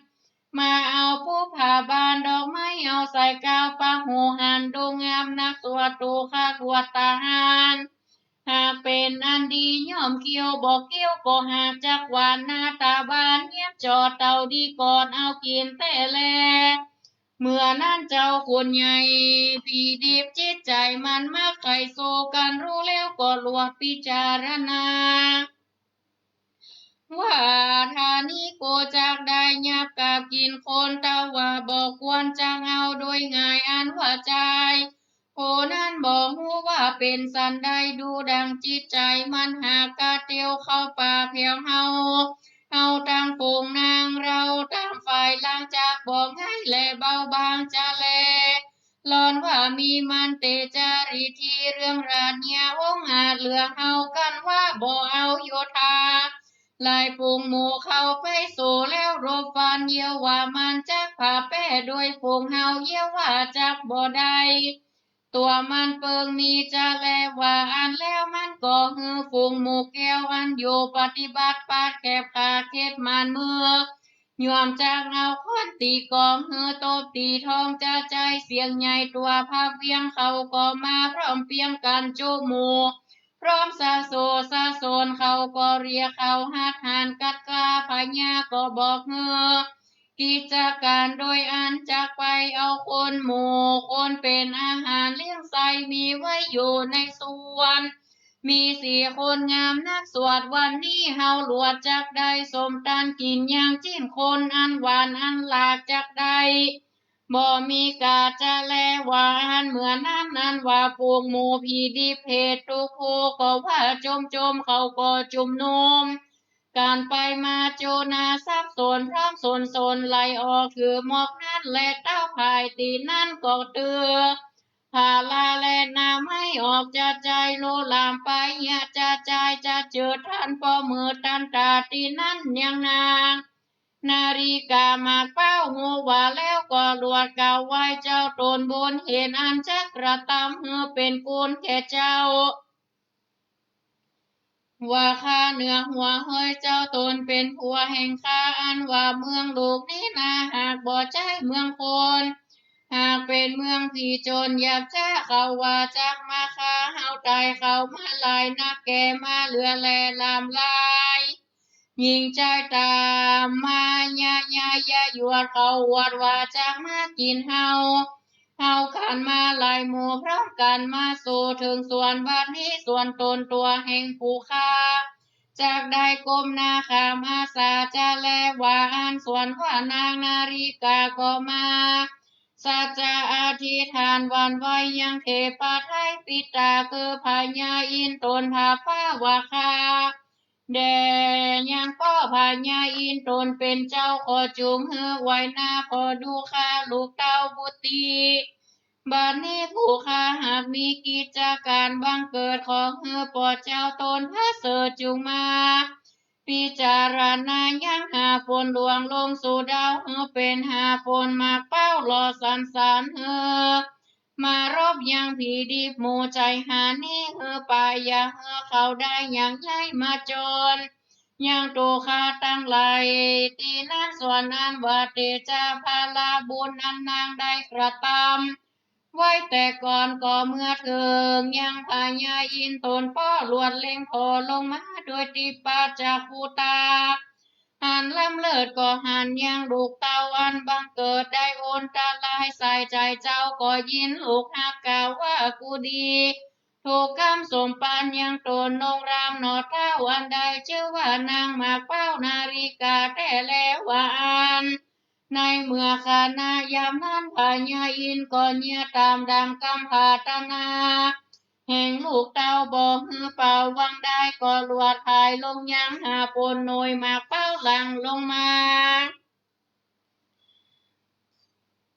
มาเอาผู้ผ้าบานดอกไม้เอาใส่กาวปะหูหัน ดูงามนักสวดตูขัดอวดตาหาร หากเป๋นอันดีย่อมเกี้ยว บ่เกี้ยวก็หากจักหวานหน้าต๋าบาน เยียบจอดเต้าดีกอดเอากิ๋นแต๊แล เมื่อนั้นเจ้าขุนใหญ่ผีดิบจิตใจ๋มันมักใค่สู้กั๋น ฮู้แล้วก็ลวดพิจารณา ว่าถ้านี้กูจักได้หยาบกาบกิ๋นคน แต่ว่าบ่ควรจักเอาโดยง่ายอันว่าจาย ผู้นั้นบ่ฮู้ว่าเป๋นสันใด ดูดังจิตใจ๋มันหากกระเตียวเข้าป่าแผวเฮา เฮาตังฝูงนางเราตังฝ่ายหลังจักบ่ง่ายแลเบาบางจะแล หล่อนว่ามีมันเตจาริธีเรื่องราชญาองอาจเหลือเฮา กั๋นว่าบ่เอาโยธา หลายฝูงหมู่เข้าไปสู่แล้วรบฟัน เยียะว่ามันจักผ่าแป๊โดยฝูงเฮา เยียะว่าจักบ่ได้ ตั๋วมันเปิงมีจะแลว่าอั้น แล้วมันก็หื้อฝูงหมู่แก้วอันอยู่ปฏิบัติปาดแก็บขาเข็ดหมานเมือ ย่อมจักเอาค้อนตี๋ก่อหื้อตบตี๋ท้องจะใจ๋เสียงใหญ่ ตั๋วพระเวียงเขาก็มาพร้อมเปียงกั๋นจุหมู่ พร้อมสะโสสะโสน เขาก็เรียกเขาหัดหานกัดกล้า พญาก็บอกหื้อกิจก๋านโดยอันจักไปเอาคนหมู่คนเป๋นอาหารเลี้ยงใส่ มีไว้อยู่ในสวน มีสี่คนงามนักสวด วันนี้เฮาหลวดจักได้ส้มต๋ำกิ๋น ยังจิ๊นคนอันหวานอันหลากจักได้ บ่มีกาจะแลว่าอั้น เมื่อนั้นอันว่าฝูงหมู่ผีดิบเพศตุ๊กฮู้ก็ว่าจมๆ เขาก็จุมนุมกั๋นไปมาโจนาสับสน พร้อมสนสนไหลออกถือหมอกนั้น และเต๊าภายตี้นั้นก็เตื้อผาลาและหน่อไม้ออกจะใจ๋ ลุลามไปเหียจะใจ๋ จะเจิดทันป้อมือตันต๋า ตี้นั้นยังนาง นาริกาหมากเป้าฮู้ว่าแล้วก็หลวดกล่าวไหว้เจ้าต๋นบุญเห็นอันจักกระตำหื้อเป๋นกุณแก่เจ้า ว่าข้าเหนือหัวเฮยเจ้าต๋นเป๋นผัวแห่งข้า อันว่าเมืองลูกนี้นาหากบ่ใจ้เมืองคน หากเป๋นเมืองผีจนหยาบจ๊า เขาว่าจักมาฆ่าเฮาต๋าย เขามาหลายนักแก่มาเหลือแลหลามหลาย ยิ่งใจ้ต๋ามมายะยะยะหยวด เขาอวดว่าจักมากิ๋นเฮา เฮาขันมาหลายหมู่พร้อมกั๋นมาสู่เถิงสวน บัดนี้สวนต๋นตั๋วแห่งผู้ฆ่า จักได้ก้มหน้าข้ามอาสาจะแลว่าอั้น ส่วนว่านางนาริกาก็มาสัจจะอธิษฐานหวั่นไหวยังเทพไตรปิตา คือพญาอินทร์ต๋นพาฟ้าว่าข้า แด่ยังป้อพญาอินทร์ต๋นเป๋นเจ้า ขอจุงหื้อไหวนา ขอดูฆ่าลูกเต้าบุตรี บัดนี้ผู้ข้าหากมีกิจก๋านบังเกิด ขอหื้อป้อเจ้าต๋นพระเสริฐจุงมา พิจารณายังหาฝนหลวงลงสู่ดาว หื้อเป๋นหาฝนหมากเป้าหล่อสรรสรรหื้อ มารบยังผีดิบหมู่ใจ๋หานี้ หื้อปาอย่าหื้อเขาได้ยังใหญ่มาจน ยังโตข้าตังหลาย ตี้นั้นส่วนอันว่าเตจาพาลาบุญอันนางได้กระตำไว้แต่ก่อน ก็เมื่อเถิงยังพญาอินทร์ต๋นป้อหลวดเล็งผ่อลงมาโดยติปปาจักขุตา อันล้ำเลิศก็หันยังลูกเต้าอันบังเกิดได้อนตราย สายใจ๋เจ้าก็ยินลูกฮักกล่าวว่ากูดี ถูกกำสมปานยังต๋นนงรามหนอเต้า อันได้จื้อว่านางหมากเป้านาริกาแต๊แลว่าอั้น ในเมื่อขณะยามนั้นพญาอินทร์ก็เยียะต๋ามดังกำผาตนา แห่งลูกเต้าบ่หื้อเป่าวังได้ ก็หลวดผายลงยังหาฝนหน่วยหมากเป้าหลั่งลงมา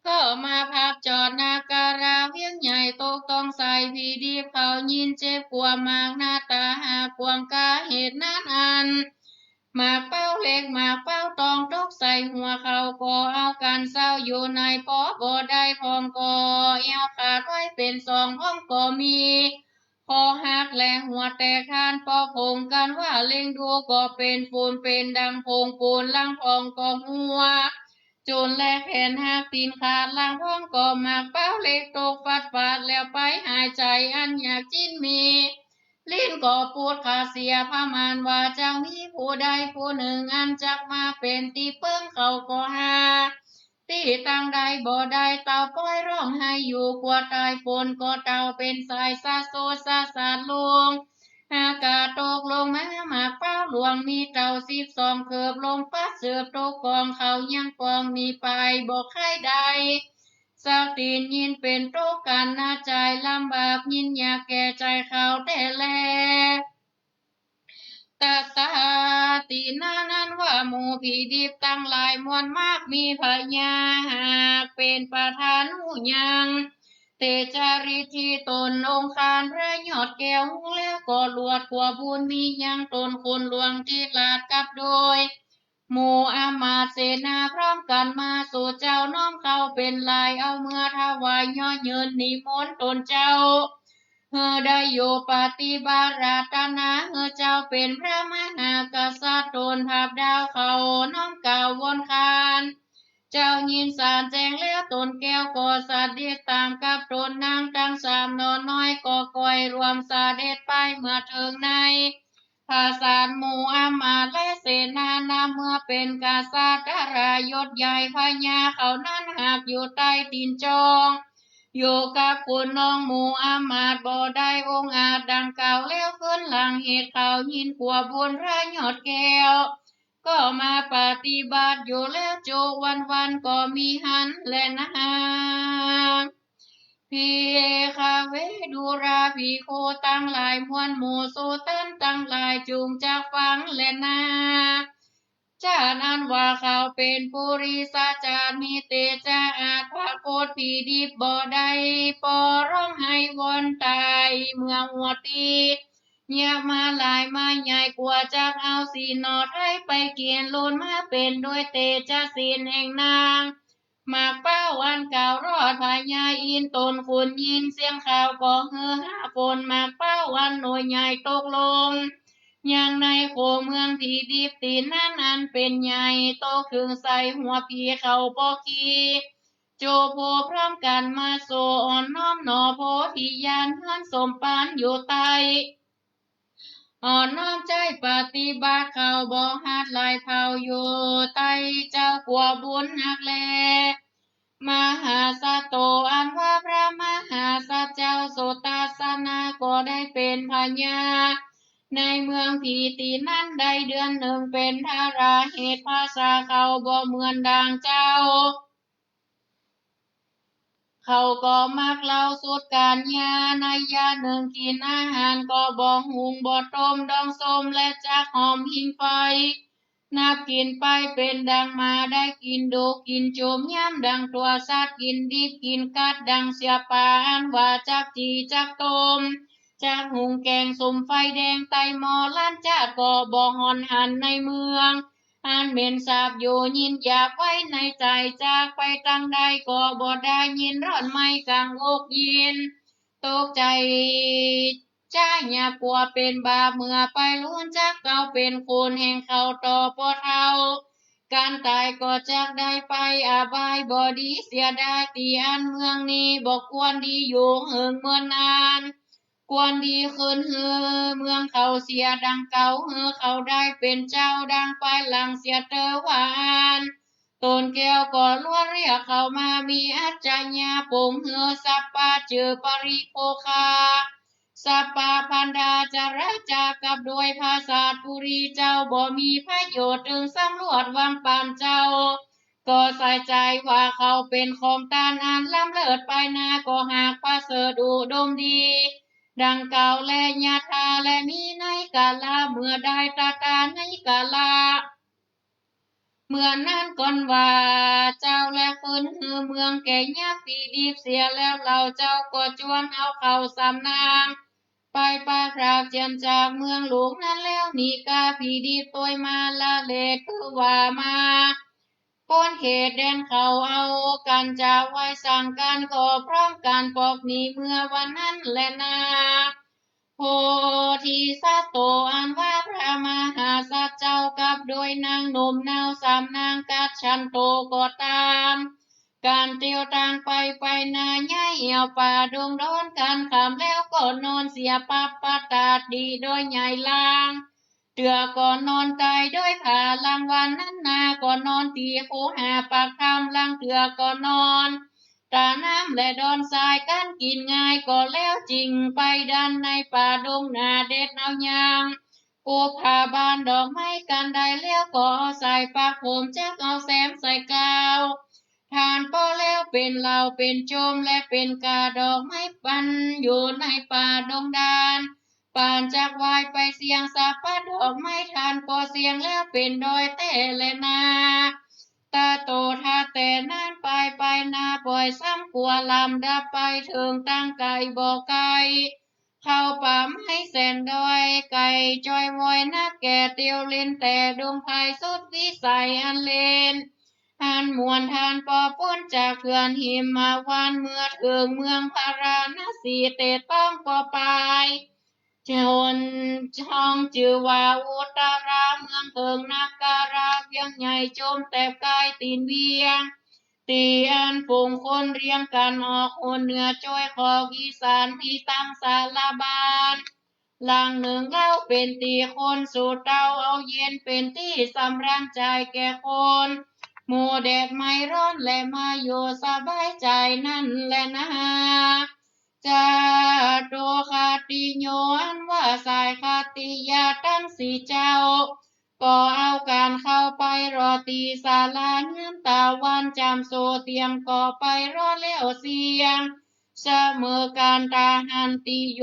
ก็มาพัดจอดนาการาเวียงใหญ่ ตกต้องใส่ผีดิบเขายินเจ็บกลัวมากนาต๋าหากกวางกา เหตุนั้นอันหมากเป้าเล็กหมากเป้าตองตกใส่หัวเขา ก็เอากั๋นเศร้าอยู่ในปอบ่ได้ พ่องก็แอ่วขาดไว้เป๋นสอง พ่องก็มี คอหักและหัวแตก ท่านป้อผงกั๋นว่าเล็งดูก็เป๋นฝุ่น เป๋นดังผงปูน ลางพ่องก็หัวจุนและแขนหักตี๋นขาด ลางพ่องก็หมากเป้าเล็กตกฟัดฟาด แล้วไปหายใจ๋อันอยากจิ๊นมี ลิ้นก็ปูดขาดเสีย พม่านว่าจักมีผู้ใดผู้นึ่งอันจักมาเป๋นตี้เปิ้ง เขาก็หา ตี้ตังได้บ่ได้ เต้าป้อยฮ้องไห้อยู่กั๋วต๋าย ฝนก็เต้าเป๋นสายสาดโสดสาดสาดลง อากาศตกลงมาหมากเป้าหลวงมีเต้าสิบสองเคิบ ลงปัดเสิบตกกอง เขายังปองหนีไปบ่ใค่ได้สักตี๋น ยินเป๋นตุ๊กข์กั๋นนาใจ๋ลำบาก ยินอยากแก่ใจ๋เขาแต๊แล ตัสสะ ตี้นั้นอันว่าหมู่ผีดิบตังหลายมวลมาก มีพญาหากเป๋นประธานฮู้ยัง เตจาฤทธิ์ตี้ต๋นองค์คานพระยอดแก้วฮู้แล้ว ก็หลวดขัวบุญมียังต๋นคุณหลวงตี้หลาดกับโดย หมู่อำมาตย์เสนาพร้อมกั๋นมาสู่เจ้า น้อมเข้าเป๋นหลาย เอาเมือถวาย เยาะเยินนิมนต์ต๋นเจ้า หื้อได้อยู่ปฏิบัติอาราธนา หื้อเจ้าเป๋นพระมหากษัตริย์ ต๋นทัพดาวเขาน้อมกล่าววนขาน เจ้ายินสารแจ้งแล้ว ต๋นแก้วก็เสด็จต๋ามกับต๋น นางตังสามหน่อน้อยก็ก้อยร่วมเสด็จไป เมื่อเถิงใน ผาสาทหมู่อำมาตย์และเสนานำ เมื่อเป๋นกษัตริย์ยศใหญ่ พญาเขานั้นหากอยู่ใต้ตี๋นจอง อยู่กับขุนน้องหมู่อำมาตย์บ่ได้ องอาจดังกล่าวแล้ว คืนหลังเหตุเขายินขัวบุญพระยอดแก้ว ก็มาปฏิบัติอยู่แล้ว จุวันวันๆ ก็มีหั้นแลนา ภิกขเว ดูราภิกขุตังหลายมวล หมู่สูตันตังหลายจุ่งจักฟังแลนา จาติอันว่าเขาเป๋นปุริสจาติ มีเตจาอาจ ผะโกฏผีดิบบ่ได้ ปอร้องไห้วอนต๋าย เมื่อหัวตี้ เยียะมาหลายมาใหญ่ กั๋วจักเอาศีลหน่อไท้ไปเกียรติ ลุนมาเป๋นด้วยเตจาศีลแห่งนาง หมากเป๊าอันกล่าวรอดพญาอินทร์ ต๋นขุนยินเสียงข่าวก็หื้อหาฝน หมากเป๊าอันหน่วยใหญ่ตกลง ยังในโขงเมืองผีดิบ ตี๋นั้นอันเป๋นใหญ่ ตกเถิงใส่หัวผีเขาปอกี โจโผพร้อมกั๋นมาสู่ อ่อนน้อมหน่อโพธิญาณ เฮือนสมปานอยู่ใต้ อ่อนน้อมใจ๊ปฏิบัติ เขาบ่หัดหลายเผ่าอยู่ใต้ เจ้าขัวบุญนักแล มหาสัตโต อันว่าพระมหาสัตว์เจ้าสุทัศนะ ก็ได้เป๋นพญา ในเมืองผีตี๋นั้นได้เดือนนึ่ง เป๋นทาราเหตุภาษาเขาบ่เหมือนดังเจ้า เขาก็มักเล่าสุดก๋านยา ในยานึ่งกิ๋นอาหารก็บ่หุงบ่ต้ม ดองส้มและจักหอมหิ้งไฟ นับกิ๋นไปเป๋นดังหมาได้กิ๋นดูกกิ๋นจุ่ม ยามดังตั๋วสัตว์กิ๋นดิบกิ๋นกัด ดังเสียป๋าอันว่าจักจี่จักต้ม จักหุงแกงสุมไฟแดงใต้หม้อ ล้านจาติก็บ่ห่อนหันในเมือง อันเหม็นสาบอยู่ ยินหยาบไว้ในใจ๋ จากไปตางใดก็บ่ได้ ยินร้อนไหม้ก๋างอก ยินตกใจ๋ จ๊ะหยาบกั๋วเป๋นบาป เมื่อไปฮู้จักเก่าเป๋นคนแห่งเขาต่อปอเฒ่า ก๋านต๋ายก็จักได้ไปอบายบ่ดี เสียดายตี้อันเมืองนี้บ่ควรดีอยู่เหิงเมินนาน ควรดีคืนหื้อเมืองเขาเสียดังเก่า หื้อเขาได้เป๋นเจ้าดังปายหลังเสียเต๊อะ ว่าอั้น ต๋นแก้วก็ล้วนเรียกเขามา มีอัจฉริยะปงหื้อสัพพะจื้อปริโภคา สัพพะพันธาจาราจา กับด้วยผาสาทปุรีเจ้า บ่มีประโยชน์ ตึงสำรวจวังปานเจ้า ก็ใส่ใจ๋ว่าเขาเป๋นของต้านอันล้ำเลิศไปหน้า ก็หากประเสริฐอุดมดี ดังกล่าวแล ยะถา และมีในกาละเมื่อใด ตะถา ในกาละเมื่อนั้นก่อนว่า เจ้าแลคืนหื้อเมืองแก่ยักษ์ผีดิบเสียแล้ว เฮาเจ้าก็จวนเอาเขาสามนาง ไปปักหลักเจียมจากเมืองหลวงนั้นแล้ว หนีก้าผีดิบตวยมาละเลด คือว่ามา ป๊นเขตแดนเขา เอากั๋นจาไหว้สังกั๋น ก็พร้อมกั๋นปอกหนีเมื่อวันนั้นแลนา โพธิสัตโต อันว่าพระมหาสัตว์เจ้ากับด้วยนางหนุ่มเนาสามนางกัจฉันโตก็ต๋ามกั๋นเตียวตางไป ไปนาใหญ่แอ่วป่าดงดอน กั๋นค่ำแล้วก็นอนเสีย ปัปปตาติโดยใหญ่ลาง เตื้อก็นอนใต้โดยผา ลางวันนั้นนาก็นอนตี้คูหาปากถ้ำ ลางเตื้อก็นอนต๋าน้ำและดอนทราย กั๋นกิ๋นง่ายก็แล้ว จึ่งไปดันในป่าดงหนาเด็ดเอายาง กุบผาบานดอกไม้กั๋นได้แล้ว ก็เอาสายปักผม จักเอาแสมใส่กาว ทานปอแล้วเป๋นเหล้าเป๋นโจม และเป๋นก้าดอกไม้ปันอยู่ในป่าดงดาน ปานจักวายไปเสี้ยงสะปัดดอกไม้ ทานปอเสี้ยงแล้วเป๋นดอยแต๊แลนา ตะโต ถ้าแต่นั้นไป ไปนาป่อยซ้ำกั๋วลำดับไปเถิงตางไก๋บ่ไก๋ เข้าป่าไม้แสนดอยไก๋จ้อยว้อยนัก แก่เตียวเล่นแต่ดงไพร สุดวิสัยอันเล่นอันม่วน ต้านบ่ป๊นจากเถื่อนหิมพานต์ เมื่อเถิงเมืองพาราณสี เตะต้องก็ไป จนช่องจื้อว่าอุตตรา เมืองเถิงนครา เวียงใหญ่จมแตบก๋ายตี๋นเวียง ตี้อันฝูงคนเรียงกั๋นออกหนเหนือ จ้อยขอบอีสานตี้ตั้งสาราบ้านหลังนึ่ง เล้าเป๋นตี้คนสู่เต้า เอาเย็นเป๋นตี้สำราญใจ๋แก่คน หมู่แดดไหม้ฮ้อนแล มาอยู่สบายใจ๋นั้นแลนา จาตุคติโย อันว่าสายคติยาตังสี่เจ้า ก็เอากั๋นเข้าไปรอตี้ศาลาเฮือนต๋าวัน จ๋ำโสเตียมก็ไปรอแล้วเสียง เสมอกั๋น ตาหันติโย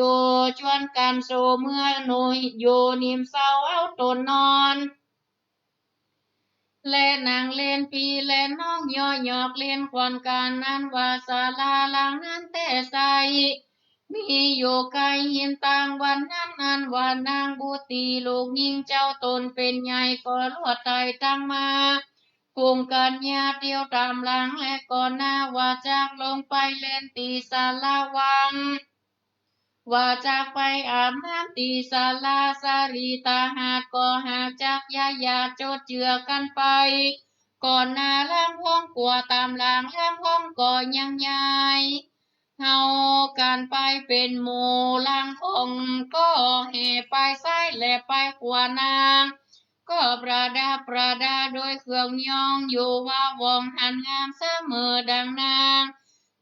จวนกั๋นโสเมือโน โยนิมเซาเอาต๋นนอน และนั่งเล่นปี้และน้อง เยาะหยอกเล่นขวัญกั๋น อันว่าศาลาหลังนั้นแต๊ใส มีอยู่ใก้หินตางวันนั้น อันว่านางบุตรีลูกญิงเจ้าต๋นเป๋นใหญ่ ก็ลวดไต่ตังมา กุ่มกั๋นยาเตียวต๋ามหลัง และก่อนหน้าว่าจักลงไปเล่นตี้ศาลาวัง ว่าจักไปอาบน้ำตี้ศาลาสาลีตาหาด ก็หากจักย้ายหยาดโจดเจื้อกั๋นไป ก่อนหน้าลำพองกั๋วต๋ามหลังลำพองก็ยังย้าย เฮากั๋นไปเป๋นหมู่ ลำพองก็แห่ไปซ้ายและไปขวา นางก็ประดับประดาโดยเครื่องย้อง อยู่ว่าว่องหันงามเสมอดังนาง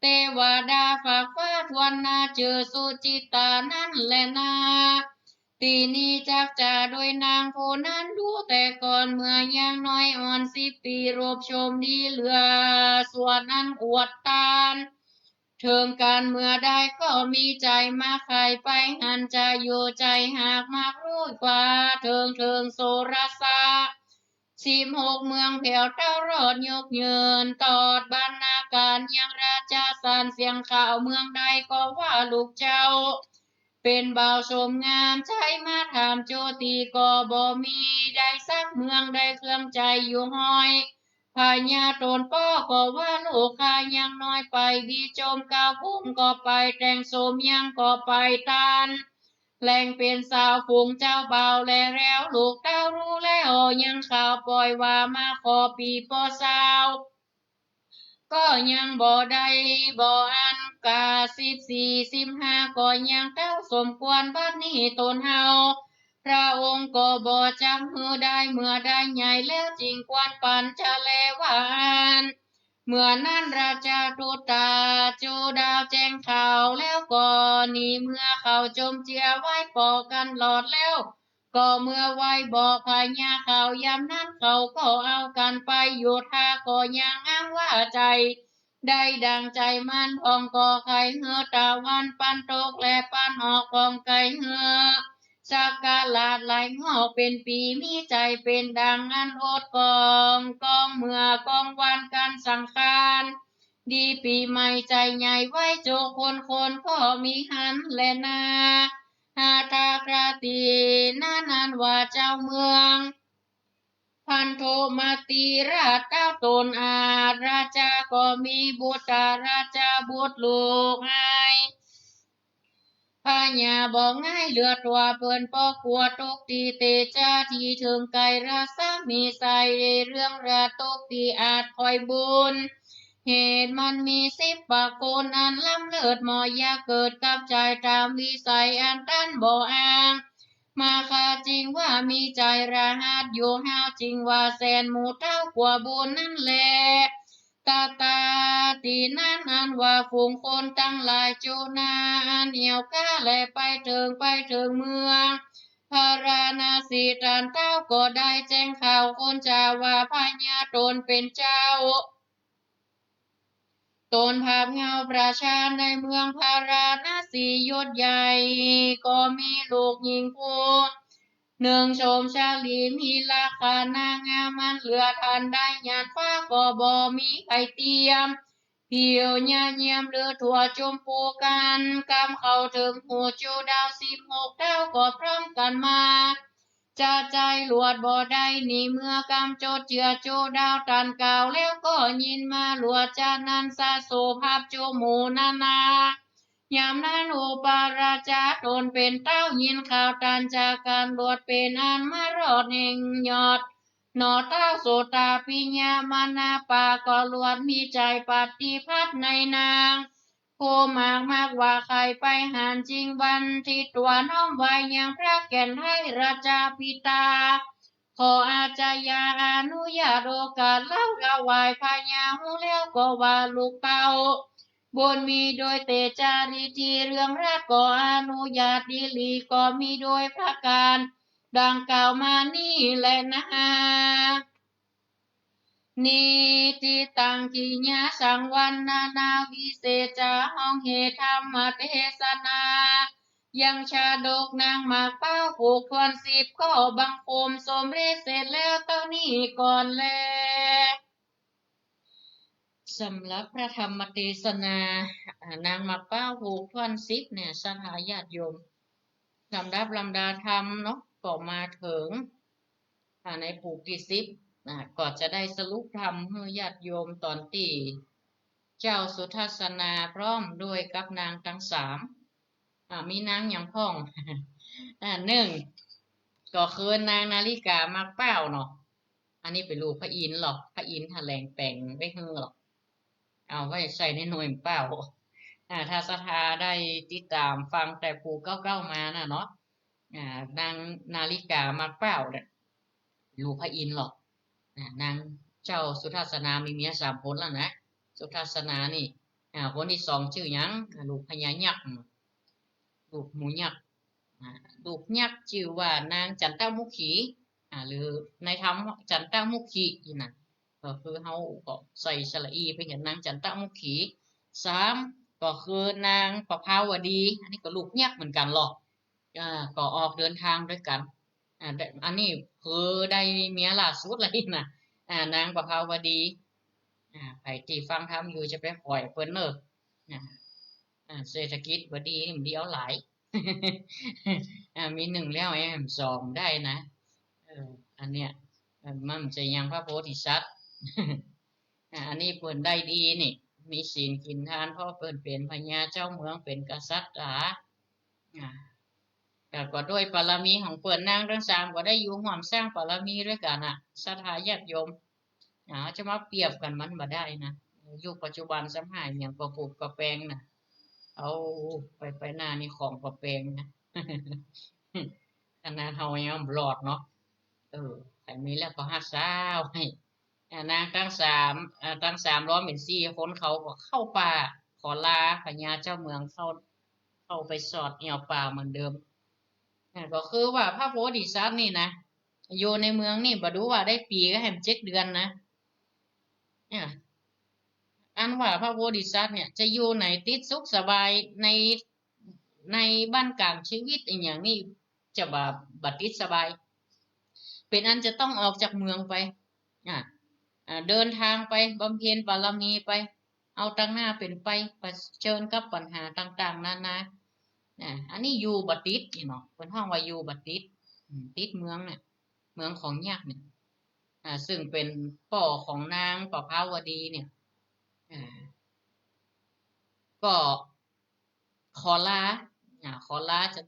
เตวดาฟากฟ้าถ้วนหน้า จื้อสุจิตตานั้นแลนา ตี้นี้จักจ๋าโดยนางผู้นั้นดูแต่ก่อน เมื่อยังน้อยอ่อนสิบปี๋ รูปโฉมดีเหลือส่วนอันอวดตาน เถิงกั๋นเมื่อใดก็มีใจ๋มักใฝ่ไปหัน จะอยู่ใจ๋หากมักฮู้กว่าเถิง เถิงโสรสะ สิบหกเมืองแผวเต้ารอดยกยืน ตอดบรรณาก๋านยังราชาสารเสียงข่าว เมืองใดก็ว่าลูกเจ้าเป๋นบ่าวโฉมงาม ใจ๋มาถามโจตี้ก็บ่มี ได้สักเมืองได้เครื่องใจ๋อยู่ห้อย พญาต๋นป้อก็ว่าลูกข้ายังน้อยไป บีจมเก้าภูมิก็ไปแต่งโสมยังก็ไปตาน แหล่งเป๋นสาวฝูงเจ้าบ่าวแลแล้ว ลูกเต้าฮู้แล้วยังข่าวป่อยว่ามาขอปี๋ปอสาว ก็ยังบ่ได้บ่อั้น กาสิบสี่สิบห้าก็ยังเต้าสมควร บัดนี้ต๋นเฮา พระองค์ก็บ่จักหื้อได้ เมื่อได้ใหญ่แล้วจึงควรปั๋นจะแลว่าอั้น เมื่อนั้นราชาทูตตาจุดาแจ้งข่าวแล้วก็หนีเมือ เขาจมเจื้อไหว้ปอกั๋นหลอดแล้ว ก็เมือไหว้บอกพญาเขา ยามนั้นเขาก็เอากั๋นไปอยู่ท่า ก็ยังอ้างว่าใจ๋ได้ดั่งใจ๋มัน พ่องก็ใค่หื้อตะวันปันตกและปันออก พ่องใค่หื้อ สักกะหลาดไหลงอกเป๋นปี๋ มีใจ๋เป๋นดั่งอันอดกอง กองเมือกองวันกั๋นสังขาร ดีปี๋ใหม่ใจ๋ใหญ่ไหว้จุคน คนก็มีหั้นแลนา หาทาคราตีนั้นอันว่าเจ้าเมือง พันธุมติราชเต้าต๋นอาจ ราชาก็มีบุตรราชบุตรลูกอ้าย พญาบ่ง่ายเหลือตั๋วเปิ้น ป้อกลัวตกตี้เตจา ตี้เถิงไก๋รัศมีใส เรื่องราตกตี้อาจคอยบุญ เหตุมันมีสิบประโกณ อันล้ำเลิศหมอ อย่าเกิดกับใจ๋ต๋ามวิสัย อันต้านบ่อ้าง มาคาจึงว่ามีใจ๋ระหัดอยู่ เฮาจึงว่าแสนหมู่เต้ากลัวบุญนั้นแล ตะตาตี้นั้นอันว่าฝูงคนตังหลายจุนา อันเอี่ยวก้าแลไปเถิง ไปเถิงเมืองพาราณสี ต้านเต้าก็ได้แจ้งข่าวคนจาว่าพญาต๋นเป๋นเจ้า ต๋นภาพเงาประชาในเมืองพาราณสี ยศใหญ่ก็มีลูกญิงผู้นึ่งโฉมชาลี มีลักษณะงามอันเหลือต้านได้ หยาดฟ้าก็บ่มีใผเตียม เหี่ยวเยียะเยียมลือทั่วจุมปูกั๋น กำเข้าเถิงหูจูดาวสิบหกเต้าก็พร้อมกั๋นมา จะใจ๋หลวดบ่ได้นี่ เมื่อกำจดเจื้อจูดาวตันกล่าวแล้วก็ยินมา หลวดจะนั้นสะโสภัพจูหมู่นานา ยามนั้นอุปราชาต๋นเป๋นเต้ายินข่าวตันจากกั๋น หลวดเป๋นอันมารอดแห่งยอด หนอเต้าโสตาปิยมนปา ก็หลวดมีใจ๋ปฏิภัทในนาง ผู้มากมักว่าใค่ไปหัน จึงบันทิดตั๋วน้อมไหว้ยังพระแก่นไท้ราชาปิตา ขออาชญาอนุญาตโอกาสเล่าถวายพญาฮู้แล้วก็ว่าลูกเต้า บุญมีโดยเตจาริธีเรืองรัตน์ ก็อนุญาตดีหลีก็มีโดยประก๋านดังกล่าวมานี้แลนา นิติตัง กิยะสังวัณณา วิเศษจา ฮ้องเหตุธรรมเตสนา ยังชาดกนางหมากเป้าผูกถ้วนสิบ ก็บังคมสมเร็จเสร็จแล้วเต้านี้ก่อนแล สำหรับพระธรรมเตสนา อ่า นางหมากเป้าผูกถ้วนสิบเนี่ย ศรัทธาญาติโยม ลำดับลำดาธรรมเนาะ ก็มาเถิง อ่า ในผูกตี้สิบ อ่า ก็จะได้สรุปธรรมหื้อญาติโยมต๋อนตี้เจ้าสุทัศนาพร้อมด้วยกับนางตังสาม อ่า มีนางหยังพ่อง อ่า นึ่ง ก็คือนางนาริกาหมากเป้าเนาะ อันนี้เป๋นลูกพระอินทร์หรอก พระอินทร์แถลงแป๋งไว้หื้อหรอก เอาไว้ใส่ในหน่วยเป้า อ่า ถ้าศรัทธาได้ติดต๋ามฟังแต่ผูกเก่าๆ มาน่ะเนาะ อ่า นางนาริกาหมากเป้าเนี่ย ลูกพระอินทร์หรอก อ่า นางเจ้าสุทัศนามีเมียสามคนแล้วนะ สุทัศนานี่ อ่า คนตี้สองจื้อหยัง อ่า ลูกพญายักษ์ ลูกหมู่ยักษ์ อ่า ลูกยักษ์จื้อว่านางจันตมุขี อ่า หรือในธรรมจันตมุขีนี่นะ ก็คือเฮาก็ใส่สระอีไปเหียนนางจันตมุขี สาม ก็คือนางประภาวดี อันนี้ก็ลูกยักษ์เหมือนกั๋นหรอก อ่า ก็ออกเดินทางด้วยกั๋น อ่า แต่อันนี้คือได้เมียล่าสุดเลยนะ อ่า นางประภาวดี อ่า ใผตี้ฟังธรรมอยู่จะไปข่อยเปิ้นเน่อ อ่า อ่า เศรษฐกิจบ่ดีนี่มันดีเอาหลาย อ่า มีนึ่งแล้วแอมสองได้นะ เออ อันเนี้ย เออ มันจะยังพระโพธิสัตว์ อ่า อันนี้เปิ้นได้ดีนี่ มีศีลกิ๋นทาน เพราะเปิ้นเป๋นพญาเจ้าเมือง เป๋นกษัตริย์ อ่า อ่า แต่ก็ด้วยบารมีของเปิ้นนางตังสามก็ได้อยู่ฮ่วมสร้างบารมีด้วยกั๋นน่ะ ศรัทธาญาติโยม อ่า จะมาเปรียบกั๋นมันบ่ได้นะ ยุคปัจจุบันสมัยเนี่ยก็ปลูกกะแปงนะ เอาไปไปหน้านี่ของกะแปงนะ ขนาดเฮายังบ่รอดเนาะ เออ ใผมีแล้วก็ฮักษาไว้ อ่า นางตังสาม อ่า ตังสามล้อมเป๋นสี่คน เขาก็เข้าป่า ขอลาพญาเจ้าเมืองเข้า เข้าไปสอดแอ่วป่าเหมือนเดิม อ่า ก็คือว่าพระโพธิสัตว์นี่นะ อยู่ในเมืองนี่บ่ดูว่าได้ปี๋ก็แหมเจ็ดเดือนนะ อ่า อันว่าพระโพธิสัตว์เนี่ยจะอยู่ไหนติดสุขสบายใน ในบ้านก๋างชีวิตอะหยังนี่จะบ่ บ่ติดสบาย เป๋นอันจะต้องออกจากเมืองไป อ่า อ่า เดินทางไปบำเพ็ญบารมีไป เอาตังหน้าเป๋นไปเผชิญกับปัญหาต่างๆ นานา อ่า อันนี้อยู่บ่ติดนี่เนาะ เปิ้นฮ้องว่าอยู่บ่ติด อืม ติดเมืองเนี่ย เมืองของยักษ์เนี่ย อ่า ซึ่งเป๋นป้อของนางประภาวดีเนี่ย อ่า ก็ขอลา อ่า ขอลาจะ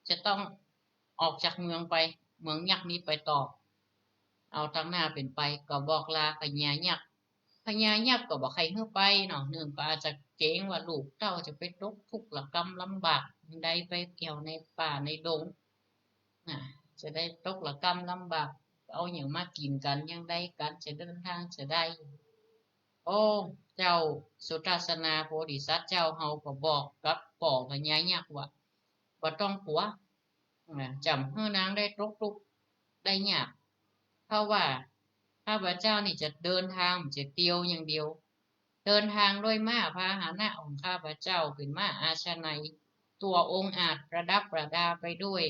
จะต้องออกจากเมืองไป เมืองยักษ์นี้ไปต่อ เอาตังหน้าเป๋นไป ก็บอกลาพญายักษ์ พญายักษ์ก็บ่ใค่หื้อไปเนาะ นึ่งก็อาจจะเกรงว่าลูกเต้าจะไปตกทุกข์ระกำลำบาก ยังใดไปแอ่วในป่าในดง น่ะ จะได้ตกระกำลำบาก เอาหยังมากิ๋นกั๋น ยังใดกั๋น จะเดินทางจะได้ โอ้ เจ้าสุทัศนาโพธิสัตว์เจ้าเฮาก็บอกกับป้อพญายักษ์ว่า บ่ต้องกั๋ว อ่า จ๋ำหื้อนางได้ตกทุกข์ได้ยาก เพราะว่าข้าพเจ้านี่จะเดินทาง จะเตียวอย่างเดียว เดินทางด้วยม้าพาหนะของข้าพเจ้า เป๋นม้าอาชนัย ตั๋วองอาจประดับประดาไปด้วย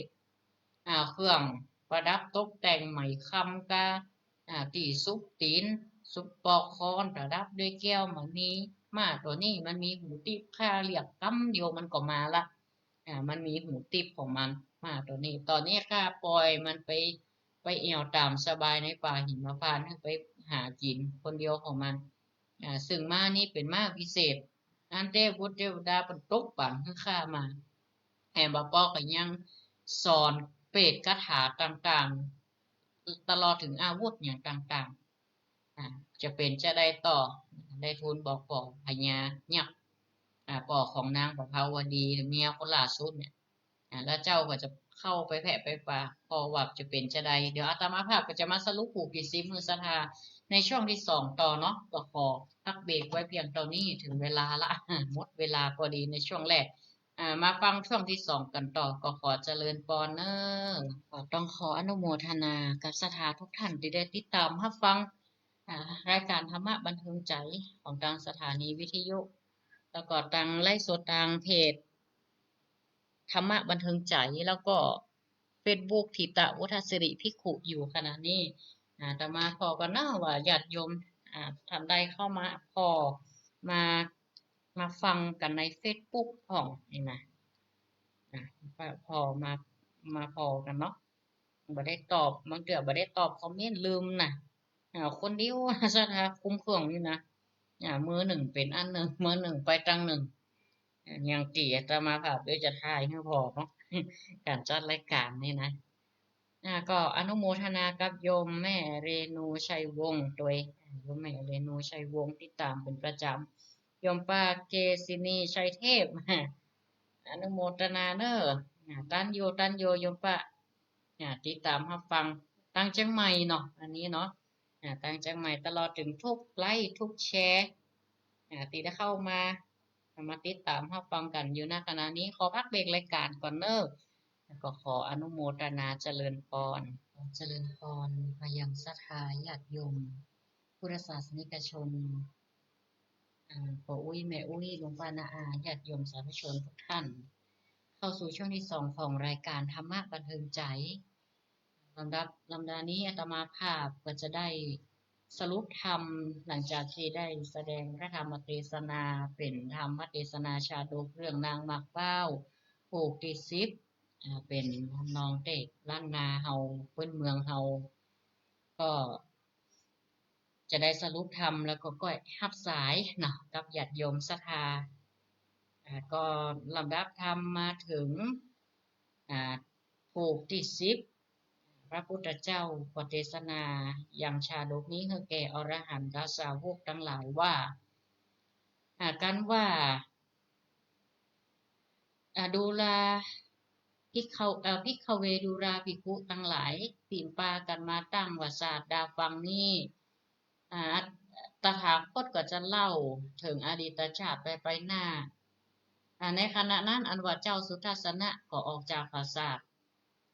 อ่า เครื่องประดับตกแต่งไหมคำกา อ่า ตี้สุกตี๋น สุกปอกคอน ประดับด้วยแก้วมณี หมาตั๋วนี้มันมีหูติ๊บ ข้าเรียกกำเดียวมันก็มาละ อ่า มันมีหูติ๊บของมัน หมาตั๋วนี้ ต๋อนนี้ข้าปล่อยมันไป ไปแอ่วต๋ามสบายในป่าหิมพานต์ ไปหากิ๋นคนเดียวของมัน อ่า ซึ่งหมานี้เป๋นหมาวิเศษ อันเตพบุตรเตวดาเปิ้นตกปั๋นหื้อข้ามา แหมบ่ปอก็ยังสอนเปตคาถาต่างๆ ตลอดเถิงอาวุธหยังต่างๆ อ่า จะเป๋นจาใดต่อ ได้ทูลบอกป้อพญายักษ์ อ่า ป้อของนางประภาวดี เมียคนล่าสุดเนี่ย อ่า แล้วเจ้าก็จะเข้าไปแผะไปปา ป้อว่าจะเป๋นจาใด เดี๋ยวอาตมาภาพก็จะมาสรุปผูกติดสิบหื้อศรัทธาในช่วงตี้สองต่อเนาะ ก็ขอพักเบรกไว้เพียงเต้านี้ เถิงเวลาละ หมดเวลาพอดีในช่วงแรก อ่า มาฟังช่วงตี้สองกั๋นต่อ ก็ขอเจริญปอนเน้อ ก็ต้องขออนุโมทนากับศรัทธาทุกท่านตี้ได้ติดต๋ามฮับฟัง อ่า รายก๋านธรรมะบันเทิงใจ๋ของตางสถานีวิทยุ แล้วก็ตางไลฟ์สดตางเพจธรรมะบันเทิงใจ๋ แล้วก็เฟซบุ๊ก ถิตะวุฒสิริภิกขุ อยู่ขณะนี้ อ่า อาตมาผ่อก่อนเนาะว่าญาติโยม อ่า ท่านใดเข้ามาผ่อ มา มาฟังกั๋นในเฟซบุ๊กพ่องนี่นะ อ่ะ ผ่อมา มาผ่อกั๋นเนาะ บ่ได้ตอบ บางเตื้อบ่ได้ตอบคอมเมนต์ ลืมนะ อ่า คนเดียว ศรัทธาคุมเครื่องอยู่นะ อ่า มื้อนึ่งเป๋นอันนึ่ง มื้อนึ่งไปตางนึ่ง อ่า ยังตี้อาตมาภาพเดี๋ยวจะถ่ายหื้อผ่อเนาะ ก๋านจัดรายก๋านนี่นะ อ่า ก็อนุโมทนากับโยมแม่เรนูชัยวงศ์ตวย อ่า โยมแม่เรนูชัยวงศ์ติดต๋ามเป๋นประจ๋ำ โยมป้าเกษินีชัยเทพ อนุโมทนาเน้อ อ่า ตันอยู่ ตันอยู่ โยมป้า อ่า ติดต๋ามฮับฟัง ตางเจียงใหม่เนาะ อันนี้เนาะ อ่า ตางเจียงใหม่ ตลอดเถิงทุกไลก์ทุกแชร์ อ่า ตี้ได้เข้ามา มาติดต๋ามฮับฟังกั๋นอยู่ ณ ขณะนี้ ขอพักเบรกรายก๋านก่อนเน้อ แล้วก็ขออนุโมทนาเจริญปอน ขอเจริญปอนมายังศรัทธาญาติโยม พุทธศาสนิกชน อ่า ป้ออุ๊ย แม่อุ๊ย ลุงป้าน้าอา ญาติโยมสาธุชนทุกท่าน เข้าสู่ช่วงตี้สองของรายก๋านธรรมะบันเทิงใจ๋ ลำดับ ลำดับนี้อาตมาภาพก็จะได้สรุปธรรม หลังจากตี้ได้แสดงพระธรรมเตสนา เป๋นธรรมเตสนาชาดกเรื่องนางหมากเป้า ผูกตี้สิบ อ่า เป๋นทำนองเตศล้านนาเฮา ปื้นเมืองเฮา ก็ จะได้สรุปธรรมแล้วก็ก้อยฮับสายเนาะ กับญาติโยมศรัทธา อ่า ก็ลำดับธรรมมาเถิง อ่า ผูกตี้สิบ พระพุทธเจ้าก็เตสนายังชาดกนี้หื้อแก่อรหันตสาวกตังหลายว่า อ่า กันว่า อ่า ดูรา ภิกขะ เอ่อ ภิกขเว ดูราภิกขุตังหลาย ตี้ปากั๋นมาตั้งว่าศาสดาฟังนี้ อ่า ตถาคตก็จะเล่าเถิงอดีตชาติไปไปหน้า อ่า ในขณะนั้นอันว่าเจ้าสุทัศนะก็ออกจากปราสาท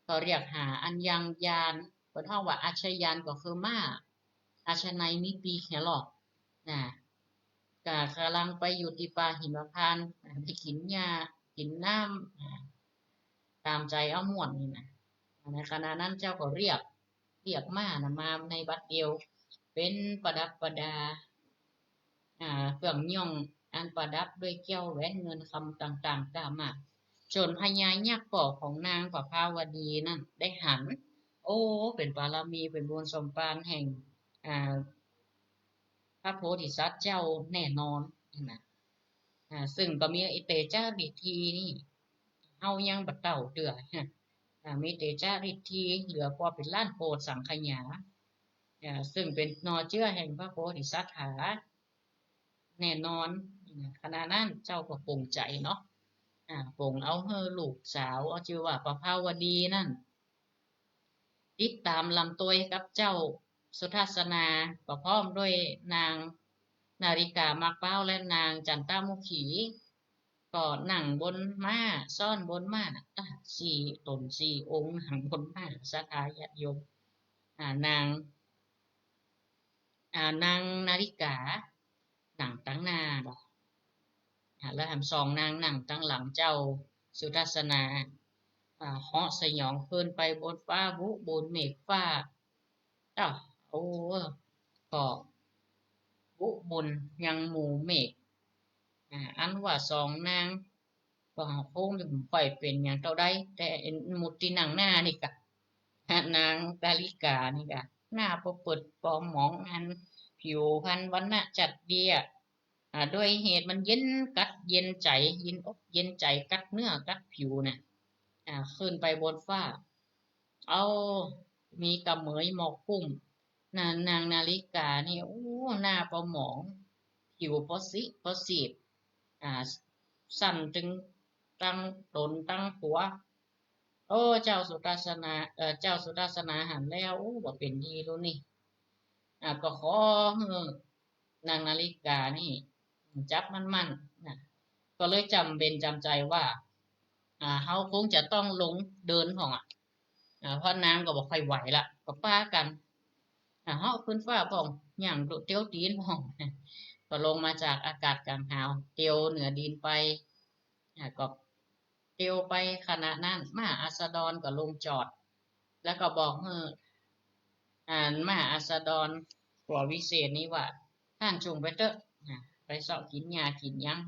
ก็เรียกหาอัญญาณ เปิ้นฮ้องว่าอาชญาณก็คือม้า อาชนัยมีปีกเนี่ยหรอก นะ ก็ก่ำลังไปอยู่ตี้ป่าหิมพานต์ อ่า ไปกิ๋นหญ้า กิ๋นน้ำ อ่า ต๋ามใจ๋เอาม่วนนี่นะ ในขณะนั้นเจ้าก็เรียก เรียกม้านะมาในบัดเดียว เป๋นประดับประดา อ่า เครื่องย่องอันประดับด้วยแก้วแหวนเงินคำต่างๆ ก้ามาก จ๋นพญายักษ์ป้อของนางประภาวดีนั้นได้หัน โอ้ เป๋นบารมี เป๋นบุญสมภารแห่ง อ่า พระโพธิสัตว์เจ้าแน่นอนนะ อ่า ซึ่งก็มีไอ้เตจาฤทธีนี่ เฮายังบ่เต้าเตื้อ อ่า มีเตจาฤทธีเหลือกว่าเป๋นล้านโกฏสังขยา อ่า ซึ่งเป๋นหน่อเจื้อแห่งพระโพธิสัตว์ถาแน่นอน อ่า ขณะนั้นเจ้าก็ปลงใจ๋เนาะ อ่า ปลงเอาหื้อลูกสาว เอาจื้อว่าประภาวดีนั้น ติดต๋ามลำตวยกับเจ้าสุทัศนา ก็พร้อมด้วยนางนาริกาหมากเป๊าและนางจันตามุขี ก็นั่งบนม้า ซ้อนบนม้า อ่ะ สี่ต๋นสี่องค์นั่งบนม้า ศรัทธาญาติโยม อ่า นาง อ่า นางนาริกา นั่งตังหน้าบ่ อ่า แล้วแหมสองนางนั่งตังหลังเจ้าสุทัศนา อ่า เหาะสยองขึ้นไปบนฟ้า บุบนเมฆฟ้า เอ้า โอ้ ก็บุบนยังหมู่เมฆ อ่า อันว่าสองนางก็คงจะบ่ค่อยเป๋นหยังเต้าใด แต่หมู่ตี้นั่งหน้านี่กะ นางนาริกานี่กะ หน้าปอเปิดปอหมอง อันผิวพรรณวรรณะจัดดีอะ อ่า ด้วยเหตุมันเย็นกัดเย็นใจ๋ เย็นอกเย็นใจ๋ กัดเนื้อกัดผิวน่ะ อ่า ขึ้นไปบนฟ้า เอา มีกะเหมยหมอกกุ้ม นาง นางนาริกานี่ โอ้ หน้าปอหมอง ผิวปอสิ ปอสีด อ่า สั่นตึงตังต๋นตังตั๋ว โอ้ เจ้าสุทัศนา เอ่อ เจ้าสุทัศนาหันแล้ว โอ้ บ่เป๋นดีแล้วนี่ อ่า ก็ขอหื้อนางนาริกานี่จับมั่นๆ นะ ก็เลยจ๋ำเป๋นจ๋ำใจ๋ว่า อ่า เฮาคงจะต้องลงเดินพ่องอะ อ่า เพราะนางก็บ่ค่อยไหวละ ก็ปากั๋น อ่า เหาะขึ้นฟ้าพ่อง ย่างเตียวตี๋นพ่อง ก็ลงมาจากอากาศก๋างหาว เตียวเหนือดินไป อ่า ก็เตียวไปขณะนั้น มหาอัสดรก็ลงจอด แล้วก็บอกหื้อ อ่า มหาอัสดรตั๋ววิเศษนี่ว่า ต้านจุ่งไปเต๊อะ อ่า ไปเซาะกิ๋นหญ้ากิ๋นหยัง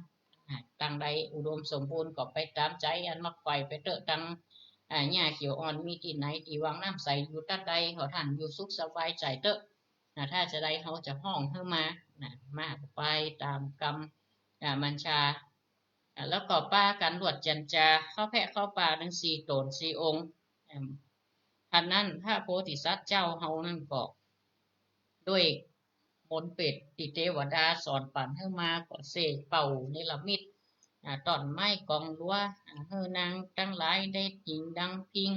อ่า ตังใดอุดมสมบูรณ์ก็ไปต๋ามใจ๋อันมักใฝ่ไปเต๊อะ ตัง อ่า หญ้าเขียวอ่อนมีตี้ไหน ตี้วังน้ำใสอยู่ตั๊ดใด ขอต้านอยู่สุขสบายใจ๋เต๊อะ อ่า ถ้าจาใดเฮาจะฮ้องหื้อมา นะ มาก็ไปต๋ามกำ อ่า บัญชา อ่า แล้วก็ปากั๋นลวดจันจา เข้าแพะเข้าป่าตังสี่ต๋นสี่องค์ อืม ครั้นนั้นพระโพธิสัตว์เจ้าเฮานั้นก็ ด้วยมนต์เป๋นตี้เตวดาสอนปั๋นหื้อมา ก็เสกเป่าเนรมิต อ่า ต้อนไม้กองลัว อ่า หื้อนางตังหลายได้หิงดังพิง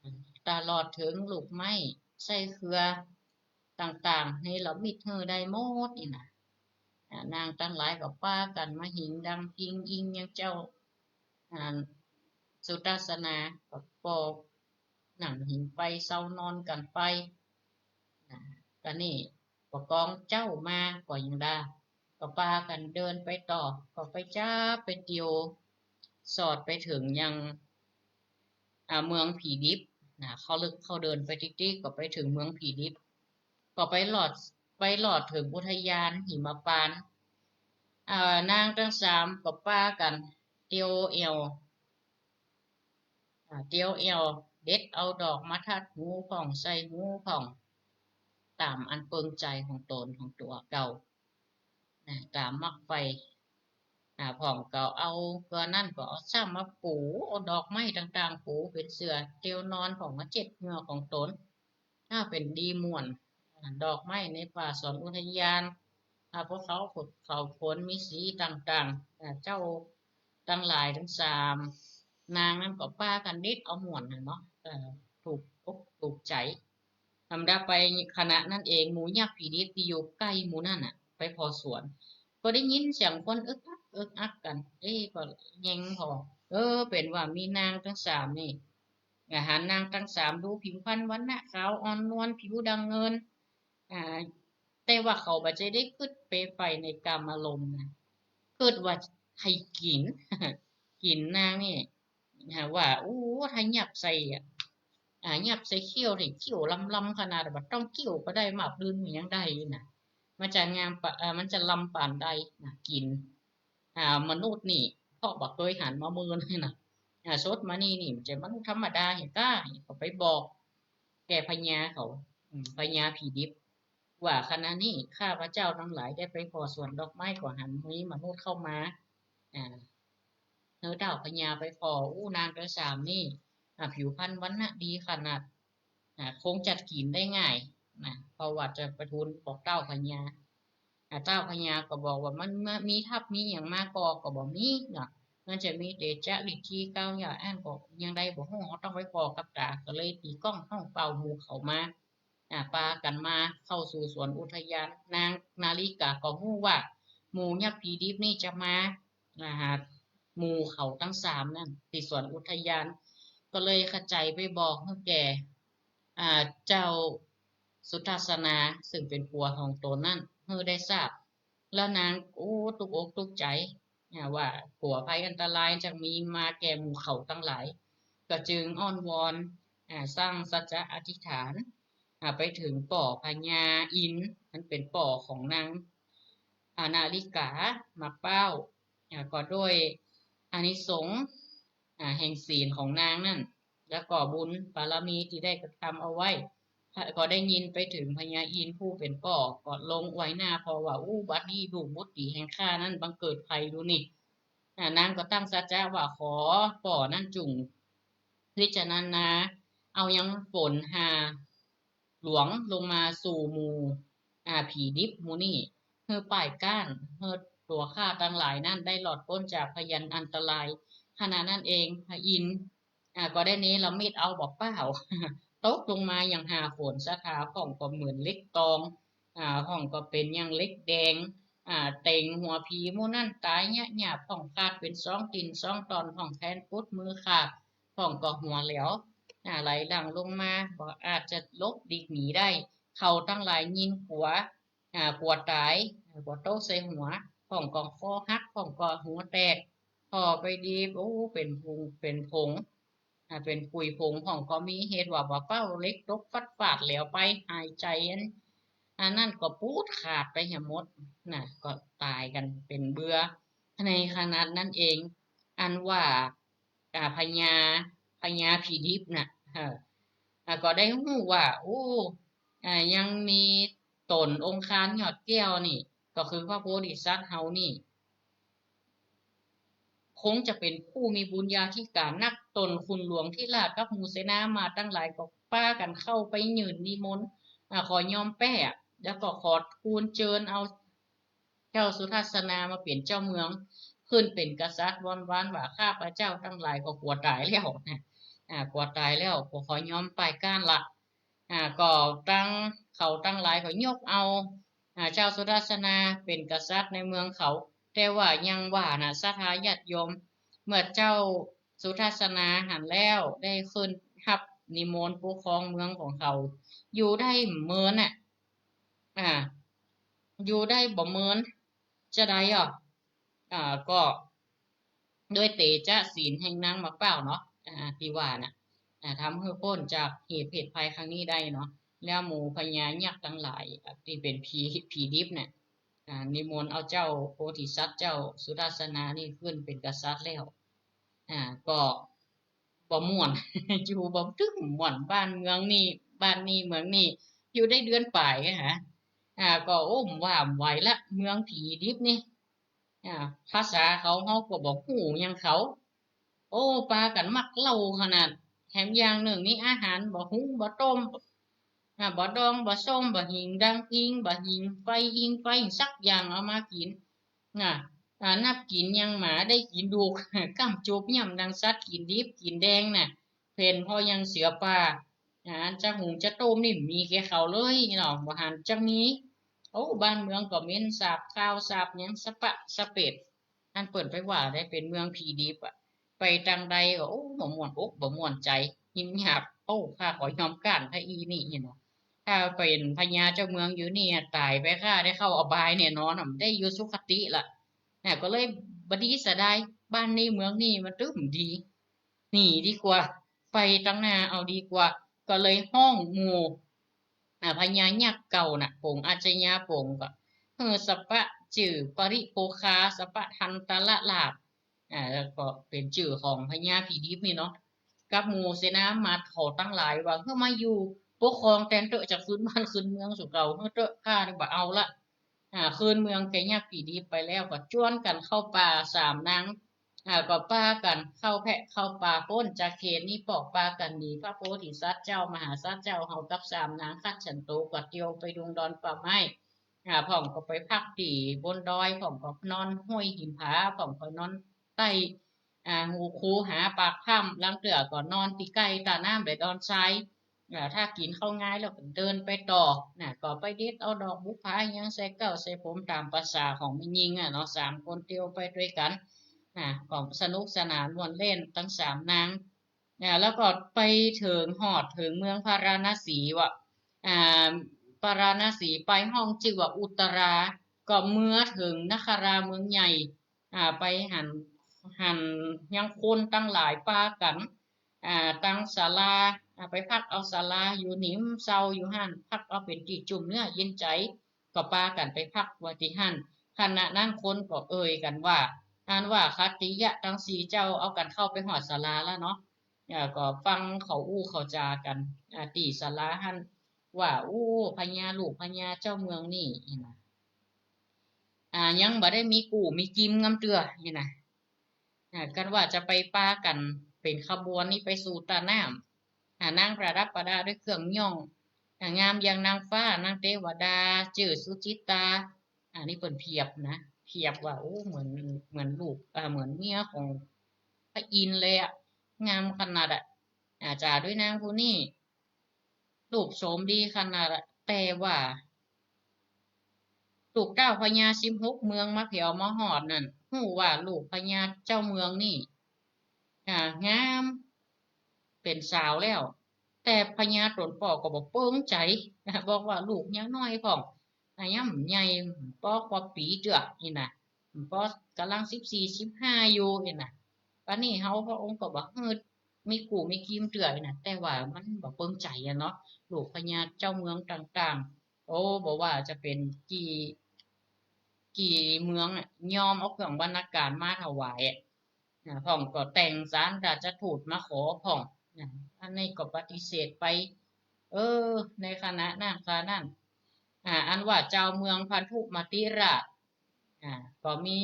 อ่า ตลอดเถิงลูกไม้ไส้เครือต่างๆ เนรมิตหื้อได้หมดนี่นะ อ่า นางตังหลายก็ปากั๋นมาหิงดังพิงอิงยังเจ้า อ่า สุทัศนา ก็ปอนั่งหิงไปเซานอนกั๋นไป อ่า ก็นี่ ก็กองเจ้ามาก็ยังดา ก็ปากั๋นเดินไปต่อ ก็ไปจั๊บไปเตียว สอดไปเถิงยัง อ่า เมืองผีดิบนะ เข้าลึกเข้าเดินไปติ๊กๆ ก็ไปเถิงเมืองผีดิบ ก็ไปลอด ไปลอดเถิงอุทยานหิมพานต์ อ่า นางตังสามก็ปากั๋นเตียวแอ่ว อ่า เตียวแอ่ว เด็ดเอาดอกมาทัดหูพ่อง ใส่หูพ่อง ต๋ามอันเปิงใจ๋ของต๋นของตั๋วเก่า นะ ต๋ามมักใฝ่ อ่า พ่องก็เอา เกือนั้นก็เอาซ้ำมาปู เอาดอกไม้ต่างๆ ปูเป๋นเสื่อเตียวนอน พ่องมาเจ็ดเหยื่อของต๋น ถ้าเป๋นดีม่วน อ่า ดอกไม้ในป่าสวนอุทยาน อ่า พวกเขา เขาขนมีสีต่างๆ อ่า เจ้าตังหลายตังสามนางนั้นก็ปากั๋นเด็ดเอาม่วนน่ะเนาะ เอ่อ ถูกอกถูกใจ๋ ธรรมดาไปขณะนั้นเอง หมู่ยักษ์ผีดิบตี้อยู่ใก้หมู่นั้นน่ะ ไปผ่อสวน ก็ได้ยินเสียงคนอึกอักอึกอักกั๋น เอ๊ะ ก็แยงผ่อ เออ เป๋นว่ามีนางตังสามนี่ อ่า หันนางตังสามดูผิวพรรณวรรณะขาวอ่อนนวล ผิวดังเงิน อ่า แต่ว่าเขาบ่ใจ้ได้กึ๊ดไปใฝ่ในกามารมณ์นะ กึ๊ดว่าใค่กิ๋น กิ๋นนางนี่ หาว่า โอ้ ถ้ายับใส่อะ อ่า ยับใส่เขี้ยวนี่ เขี้ยวลำๆ ขนาด บ่ต้องเคี้ยวก็ได้ มาบลื่นมันยังได้อยู่นะ มันจะงามปะ เอ่อ มันจะลำปานใดนะ กิ๋น อ่า มนุษย์นี่ เพราะบ่เกยหันมาเมินนี่นะ อ่า สดมานี่นี่ มันจะมนุษย์ธรรมดาเหียก้า ก็ไปบอกแก่พญาเขา อืม พญาผีดิบ ว่าขณะนี้ข้าพเจ้าตังหลายได้ไปผ่อสวนดอกไม้ ก็หันมีมนุษย์เข้ามา อ่า หื้อต้าวพญาไปผ่อ อู้ นางตังสามนี่ อ่า ผิวพรรณวรรณะดีขนาด อ่า คงจะกิ๋นได้ง่ายนะ เพราะว่าจะไปทูลบอกต้าวพญา อ่า ต้าวพญาก็บอกว่ามัน มันมีทัพมีหยังมาก่อ ก็บ่มีเนาะ มันจะมีแต่จาริกที่เก่าอย่างอั้น ก็ยังใดบ่ฮู้ เฮาต้องไปผ่อกับต๋า ก็เลยตี๋ก้องฮ้องเป่าหมู่เขามา อ่า ปากั๋นมาเข้าสู่สวนอุทยาน นางนาริกาก็ฮู้ว่าหมู่ยักษ์ผีดิบนี่จะมา อ่า หาหมู่เขาตังสามนั้นตี้สวนอุทยาน ก็เลยขะใจ๋ไปบอกหื้อแก่ อ่า เจ้าสุทัศนา ซึ่งเป๋นผัวของต๋นนั้น หื้อได้ทราบ แล้วนาง โอ้ ตุ๊กอกตุ๊กใจ๋ อ่า ว่ากั๋วภัยอันตรายจะมีมาแก่หมู่เขาตังหลาย ก็จึงอ้อนวอน อ่า ตั้งสัจจะอธิษฐาน อ่า ไปเถิงป้อพญาอินทร์ อันเป๋นป้อของนาง อ่า นาริกาหมากเป๊า อ่า ก็ด้วยอานิสงส์ อ่า แห่งศีลของนางนั้น แล้วก็บุญบารมีตี้ได้กระทำเอาไว้ ก็ได้ยินไปเถิงพญาอินทร์ผู้เป๋นป้อ ก็ลงอวยหน้าผ่อว่า อู้ บัดนี้ลูกบุตรีแห่งข้านั้นบังเกิดใผดูนี่ อ่า นางก็ตั้งสัจจะว่า ขอป้อนั้นจุ่งพิจารณา เอายังฝนฮาหลวงลงมาสู่หมู่ อ่า ผีดิบหมู่นี้ หื้อป้ายก้าน หื้อตั๋วข้าตังหลายนั้นได้รอดป๊นจากพยันอันตราย ขณะนั้นเองพระอินทร์ อ่า ก็ได้เนรมิตเอาบ่าเป๊า ตกลงมาอย่างฮาฝน สถาพ่องก็เหมือนเหล็กตอง อ่า พ่องก็เป๋นอย่างเหล็กแดง อ่า เต็งหัวผีหมู่นั้นต๋ายเยียะหยาบ พ่องขาดเป๋นสองติ่นสองต๋อน พ่องแขนปุดมือขาด พ่องก็หัวแหลว อ่า ไหลหลั่งลงมา บ่อาจจะหลบหลีกหนีได้ เขาตังหลายยิ่งกั๋ว อ่า กั๋วต๋าย กั๋วตกใส่หัว พ่องก็คอหัก พ่องก็หัวแตก ผ่อไปดี โอ้ เป๋นผง เป๋นผง อ่า เป๋นผุยผง พ่องก็มีเหตุว่าบ่าเป๊าเหล็กตกฟัดฟาดแหลวไป หายใจ๋อัน อันนั้นก็ปูดขาดไปเหียหมด น่ะ ก็ต๋ายกั๋นเป๋นเบื่อ ในขณะนั้นเอง อันว่า อ่า พญา พญาผีดิบน่ะ เออ อ่า ก็ได้ฮู้ว่า โอ้ อ่า ยังมีต๋นองคารยอดแก้วนี่ ก็คือพระโพธิสัตว์เฮานี่ คงจะเป๋นผู้มีบุญญาธิการนัก ต๋นขุนหลวงธิราชกับหมู่เสนามาตย์ตังหลายก็ปากั๋นเข้าไปยื่นนิมนต์ อ่า ขอยอมแป๊ แล้วก็ขอทูลเจิญเอา เจ้าสุทัศนามาเป๋นเจ้าเมือง ขึ้นเป๋นกษัตริย์ วอนวานว่าข้าพเจ้าตังหลายก็กั๋วต๋ายแล้วนะ อ่า กั๋วต๋ายแล้ว ก็ขอยอมป้ายก้านละ อ่า ก็ตัง เขาตังหลายก็ยกเอา อ่า เจ้าสุทัศนาเป๋นกษัตริย์ในเมืองเขา แต่ว่ายังว่าน่ะ ศรัทธาญาติโยม เมื่อเจ้าสุทัศนาหั้นแล้วได้ขึ้นฮับนิมนต์ปกครองเมืองของเขา อยู่ได้เมินน่ะ อ่า อยู่ได้บ่เมิน จะใดอ่ะ อ่า ก็ด้วยเตจะศีลแห่งนางหมากเป๊าเนาะ อ่า ตี้ว่าน่ะ อ่า ทำหื้อป๊นจากเหตุเพศภัยครั้งนี้ได้เนาะ แล้วหมู่พญายักษ์ตังหลาย อ่า ตี้เป๋นผี ผีดิบเนี่ย อ่า นิมนต์เอาเจ้าโพธิสัตว์เจ้าสุทัศนานี่ขึ้นเป๋นกษัตริย์แล้ว อ่า ก็ บ่ม่วน อยู่บ่ตึงม่วน บ้านเมืองนี่ บ้านนี่เมืองนี่ อยู่ได้เดือนป๋ายอะฮะ อ่า ก็ โอ้ บ่าบ่ไหวละ เมืองผีดิบนี่ อ่า ภาษาเขา เฮาก็บ่ฮู้หยังเขา โอ้ ปากั๋นมักเหล้าขนาด แถมอย่างนึ่งนี่อาหารบ่หุงบ่ต้ม อ่า บ่ดองบ่ส้ม บ่หิงดังอิง บ่หิงไฟอิงไฟสักอย่างเอามากิ๋น น่ะ อ่า นับกิ๋นยังหมาได้กิ๋นดูก ก้ำจูบย่ำดังสัตว์กิ๋นดิบกิ๋นแดงน่ะ เป๋นเพราะยังเสือป่า อ่า จะหุงจะต้มนี่มีแก่เขาเลยเนาะ บ่หันจะมี โอ้ บ้านเมืองก็เหม็นสาบคาวสาบหยังสะปะสะเปด อันเปิ้นไปว่าได้เป๋นเมืองผีดิบอะ ไปตังใดก็ โอ้ บ่ม่วนอกบ่ม่วนใจ๋ หินหยาบ โอ้ ข้าขอยอมก้านถ้าอี้นี่เนาะ ถ้าเป๋นพญาเจ้าเมืองอยู่นี่อะ ต๋ายไปข้าได้เข้าอบายแน่นอนอะ บ่ได้อยู่สุคติละ น่ะ ก็เลยบ่ดีเสียดาย บ้านนี่เมืองนี่มันตึงดี หนีดีกว่า ไปตังหน้าเอาดีกว่า ก็เลยฮ้องหมู่ อ่า พญายักษ์เก่าน่ะ ป๋งอาชญาป๋งก็ เออ สะปะจื้อปริโภคา สะปะทันตะละลาภ อ่า แล้วก็เป๋นจื้อของพญาผีดิบนี่เนาะ กับหมู่เสนามาตย์เขาตังหลายว่า หื้อมาอยู่ปกครองแตนเต๊อะ จะคืนบ้านคืนเมืองสู่เก่า หื้อเต๊อะ ข้านี่บ่เอาละ อ่า คืนเมืองแก่ยักษ์ผีดิบไปแล้ว ก็จวนกั๋นเข้าป่าสามนาง อ่า ก็ปากั๋นเข้าแพะเข้าป่าป๊นจากเขตนี้ปอก ปากั๋นหนีพระโพธิสัตว์เจ้ามหาสัตว์เจ้าเฮากับสามนางคัดฉันโต ก็เตียวไปดุงดอนป่าไม้ อ่า พ่องก็ไปพักตี้บนดอย พ่องก็นอนห้วยหินผา พ่องก็นอนใต้ อ่า หูคูหาปากถ้ำ ลางเตื้อก็นอนตี้ใก้ต้าน้ำและดอนทราย อ่า ถ้ากิ๋นข้าวงายแล้วก็เดินไปต่อ น่ะ ก็ไปเด็ดเอาดอกบุปผาหยังใส่เก๊าใส่ผมต๋ามภาษาของแม่ญิงอะเนาะ สามคนเตียวไปตวยกั๋น น่ะ ก็สนุกสนานม่วนเล่นตังสามนาง น่ะ แล้วก็ไปเถิง ฮอดเถิงเมืองพาราณสีว่ะ อ่า พาราณสีไปฮ้องจื้อว่าอุตตรา ก็เมือเถิงนคราเมืองใหญ่ อ่า ไปหัน หันยังคนตังหลายปากั๋น อ่า ตังศาลา อ่า ไปพักเอาศาลาอยู่หนิมเซาอยู่หั้น พักเอาเป๋นตี้จุ่มเนื้อเย็นใจ๋ ก็ปากั๋นไปพักไว้ตี้หั้น ขณะนั้นคนก็เอ่ยกั๋นว่า อันว่าคัตติยะตังสี่เจ้าเอากั๋นเข้าไปฮอดศาลาแล้วเนาะ อ่า ก็ฟังเขาอู้เขาจ๋ากั๋น อ่า ตี้ศาลาหั้น ว่า โอ้ พญาลูกพญาเจ้าเมืองนี่ หั้นน่ะ อ่า ยังบ่ได้มีกู้มีกิมงำเตื้อ หั้นน่ะ อ่า กั๋นว่าจะไปปากั๋นเป๋นขบวนนี่ไปสู่ต้าน้ำ อ่า นางประดับประดาด้วยเครื่องย้อง อ่า งามอย่างนางฟ้า นางเตวดา จื้อสุจิตตา อันนี้เปิ้นเปรียบนะ เปรียบว่า โอ้ เหมือน เหมือนลูก อ่า เหมือนเมียของพระอินทร์เลยอะ งามขนาดอะ อ่า จ๋าด้วยนางผู้นี้ รูปโฉมดีขนาดอะ แต่ว่า ลูกเต้าพญาสิบหกเมืองมาแผวมาฮอดนั่น ฮู้ว่าลูกพญาเจ้าเมืองนี่ อ่า งาม เป๋นสาวแล้ว แต่พญาต๋นป้อก็บ่เปิงใจ๋ บอกว่าลูกยังน้อยพ่อง อายุบ่ใหญ่ ปอครบปี๋เตื้อ หั้นน่ะ ปอกำลังสิบสี่ สิบห้าอยู่ หั้นน่ะ ปานนี้เฮาพระองค์ก็บ่หื้อมีกู้มีกิมเตื้อ หั้นน่ะ แต่ว่ามันบ่เปิงใจ๋อะเนาะ ลูกพญาเจ้าเมืองต่างๆ โอ้ บ่ว่าจะเป๋นกี่ กี่เมืองอะ ยอมเอาเครื่องบรรณาการมาถวายอะ อ่า พ่องก็แต่งสารราชทูตมาขอพ่อง อ่า อันนี้ก็ปฏิเสธไป เออ ในขณะนั้น คราวนั้น อ่า อันว่าเจ้าเมืองพันธุมติราช อ่า ก็มี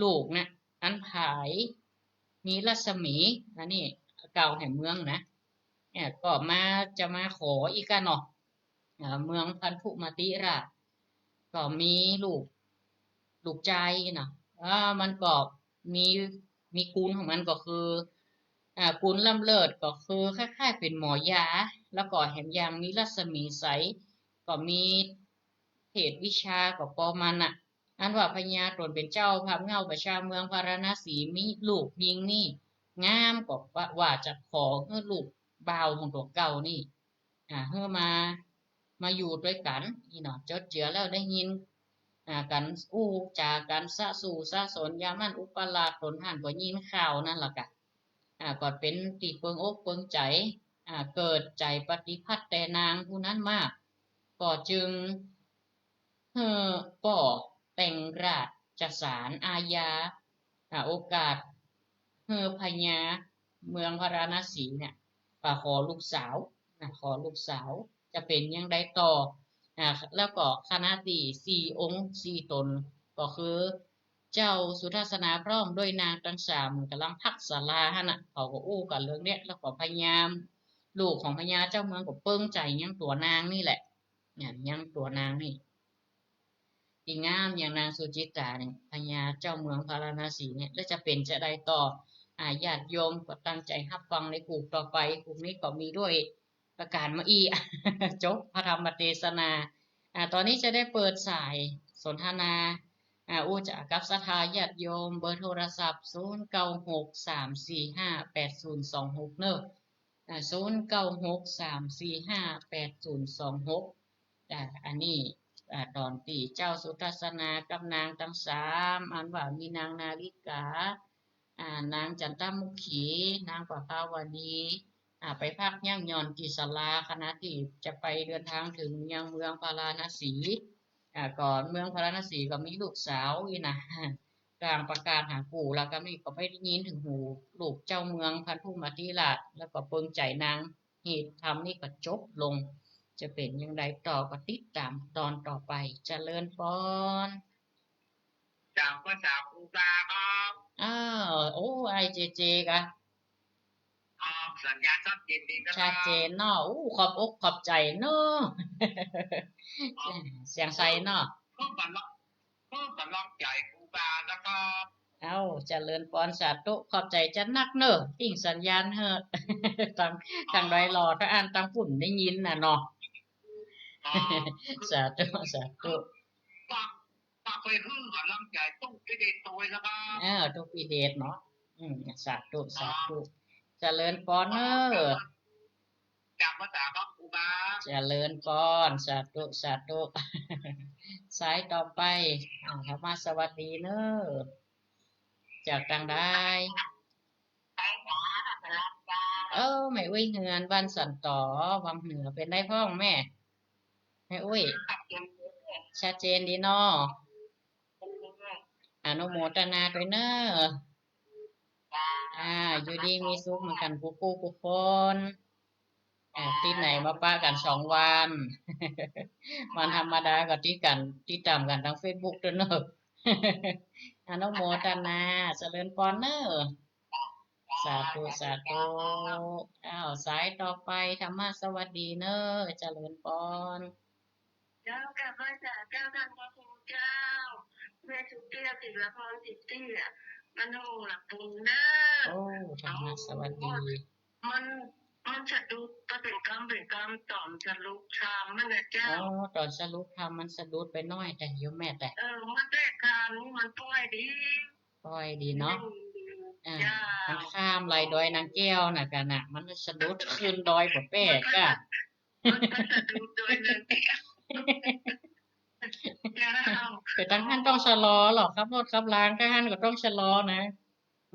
ลูกนะ อันผาย มีรัศมี อันนี้กล่าวแห่งเมืองนะ เนี่ย ก็มา จะมาขออีกอะเนาะ อ่า เมืองพันธุมติราช ก็มีลูก ลูกจายเนาะ อ่า มันก็มี มีกุลของมันก็คือ อ่า กุลล้ำเลิศก็คือคล้ายๆ เป๋นหมอยา แล้วก็แหมยังมีรัศมีใส ก็มีเทศวิชาก็ปอมันน่ะ อันว่าพญาต๋นเป๋นเจ้าพาบเหง้าประชาเมืองพาราณสี มีลูกญิงนี่ งามก็ว่า ว่าจะขอหื้อลูกบ่าวของตั๋วเก่านี่ อ่า หื้อมา มาอยู่ตวยกั๋น นี่เนาะ จดเจื้อแล้วได้ยิน อ่า กั๋นอู้จ๋ากั๋นสะสู่สะสน ยามนั้นอุปราชต๋นหั้นก็ยินข่าวนั้นละกะ อ่า ก็เป๋นตี้เปิงอกเปิงใจ๋ อ่า เกิดใจ๋ปฏิพัติแต่นางผู้นั้นมาก ก็จึง หื้อป้อแต่งราชสารอาญา อ่า โอกาส หื้อพญาเมืองพาราณสีเนี่ย ก็ขอลูกสาวนะ ขอลูกสาว จะเป๋นอย่างใดต่อ อ่า แล้วก็ขณะตี้สี่องค์สี่ต๋น ก็คือ เจ้าสุทัศนาพร้อมด้วยนางตังสามกำลังพักศาลาหั้นน่ะ เขาก็อู้กั๋นเรื่องเนี้ย แล้วก็พญา ลูกของพญาเจ้าเมืองก็เปิงใจ๋ยังตั๋วนางนี่แหละ เนี่ย ยังตั๋วนางนี่ ตี้งามอย่างนางสุจิตตาเนี่ย พญาเจ้าเมืองพาราณสีเนี่ย แล้วจะเป๋นจะใดต่อ อ่า ญาติโยมก็ตั้งใจ๋ฮับฟังในกูกต่อไป กูกนี้ก็มีด้วยประก๋านมาอี้ จบพระธรรมเตสนา อ่า ต๋อนนี้จะได้เปิดสายสนทนา อ่า อู้จ๋ากับศรัทธาญาติโยม เบอร์โทรศัพท์ ศูนย์เก้าหก สามสี่ห้า แปดศูนย์สองหก เนาะ อ่า ศูนย์เก้าหก สามสี่ห้า แปดศูนย์สองหก อ่า อันนี้ อ่า ต๋อนตี้เจ้าสุทัศนากับนางตังสาม อันว่ามีนางนาริกา อ่า นางจันตมุขี นางประภาวดี อ่า ไปพักยั้งหย่อนตี้ศาลา ขณะตี้จะไปเดินทางเถิงยังเมืองพาราณสี อ่า ก่อนเมืองพาราณสีก็มีลูกสาวอี้นะ ก่างประกาศหากู๋ แล้วก็นี่ก็ไปได้ยินเถิงหูลูกเจ้าเมืองพันธุมติราช แล้วก็เปิงใจ๋นาง เหตุธรรมนี่ก็จบลง จะเป๋นอย่างใดต่อก็ติดต๋ามต๋อนต่อไป เจริญปอน จ๋า ภาษาครูบาครับ อ้าว โอ้ ไอ้เจเจกะ ครับ สัญญาณชัดเจนดีนะครับ ชัดเจนเนาะ อู้ ขอบอกขอบใจ๋เนาะ ครับ เสียงใสเนาะ เพิ่มกำลัง เพิ่มกำลังใจ๋ครูบานะครับ เอ้า เจริญปอน สาธุ ขอบใจ๋จะนักเนาะ ปิ้งสัญญาณเหอะ ตัง ตังดอยหล่อ ถ้าอั้นตังฝุ่นได้ยินน่ะเนาะ ครับ สาธุ สาธุ ฝาก ฝากไปหื้อกำลังใจ๋ตุ๊กปิเดชตวยนะครับ เออ ตุ๊กปิเดชเนาะ อืม สาธุ สาธุ เจริญปอนเนาะ จ๋า ภาษาครับครูบา เจริญปอน สาธุ สาธุ สายต่อไป อ่า เข้ามาสวัสดีเนาะ จากตางใด เออ แม่อุ๊ยเฮือนบ้านสันตอ วังเหนือ เป๋นใดพ่องแม่ แม่อุ๊ย ชัดเจนดีเนาะ อนุโมทนาตวยเน่อ อ่า อยู่ดีมีสุขเหมือนกั๋นกู้กู้กู้คน อ่า ตี้ไหนมาปะกั๋นสองวัน วันธรรมดาก็ติดกั๋น ติดต๋ามกั๋นตางเฟซบุ๊กตวยเน่อ อนุโมทนา เจริญปอนเน่อ สาธุ สาธุ อ้าว สายต่อไป ธรรมะสวัสดีเน่อ เจริญปอน เจ้า กราบไหว้สาเจ้า ท่านพระครูเจ้า แม่สุเตี้ย ศิลปรสิทธิ์เตี้ย บ้านโฮงหลักบุญเน่อ โอ้ ธรรมะสวัสดี มัน มันสะดุดไปเป๋นกำเป๋นกำ ต๋อนสรุปธรรมนั่นน่ะเจ้า อ๋อ ต๋อนสรุปธรรมมันสะดุดไปหน้อยแต่โยมแม่แต่ เออ มันแรกธรรมนี่มันป้อยดี ป้อยดีเนาะ อืม อ่า เจ้า มันข้ามไหลดอยนางแก้วน่ะกั๋นน่ะ มันสะดุดขึ้นดอยบ่แป๊กอะ มันก็สะดุดดอยนางแก้ว เจ้า แต่ตางหั้นต้องชะลอลอ ขับรถขับลาตางหั้นก็ต้องชะลอนะ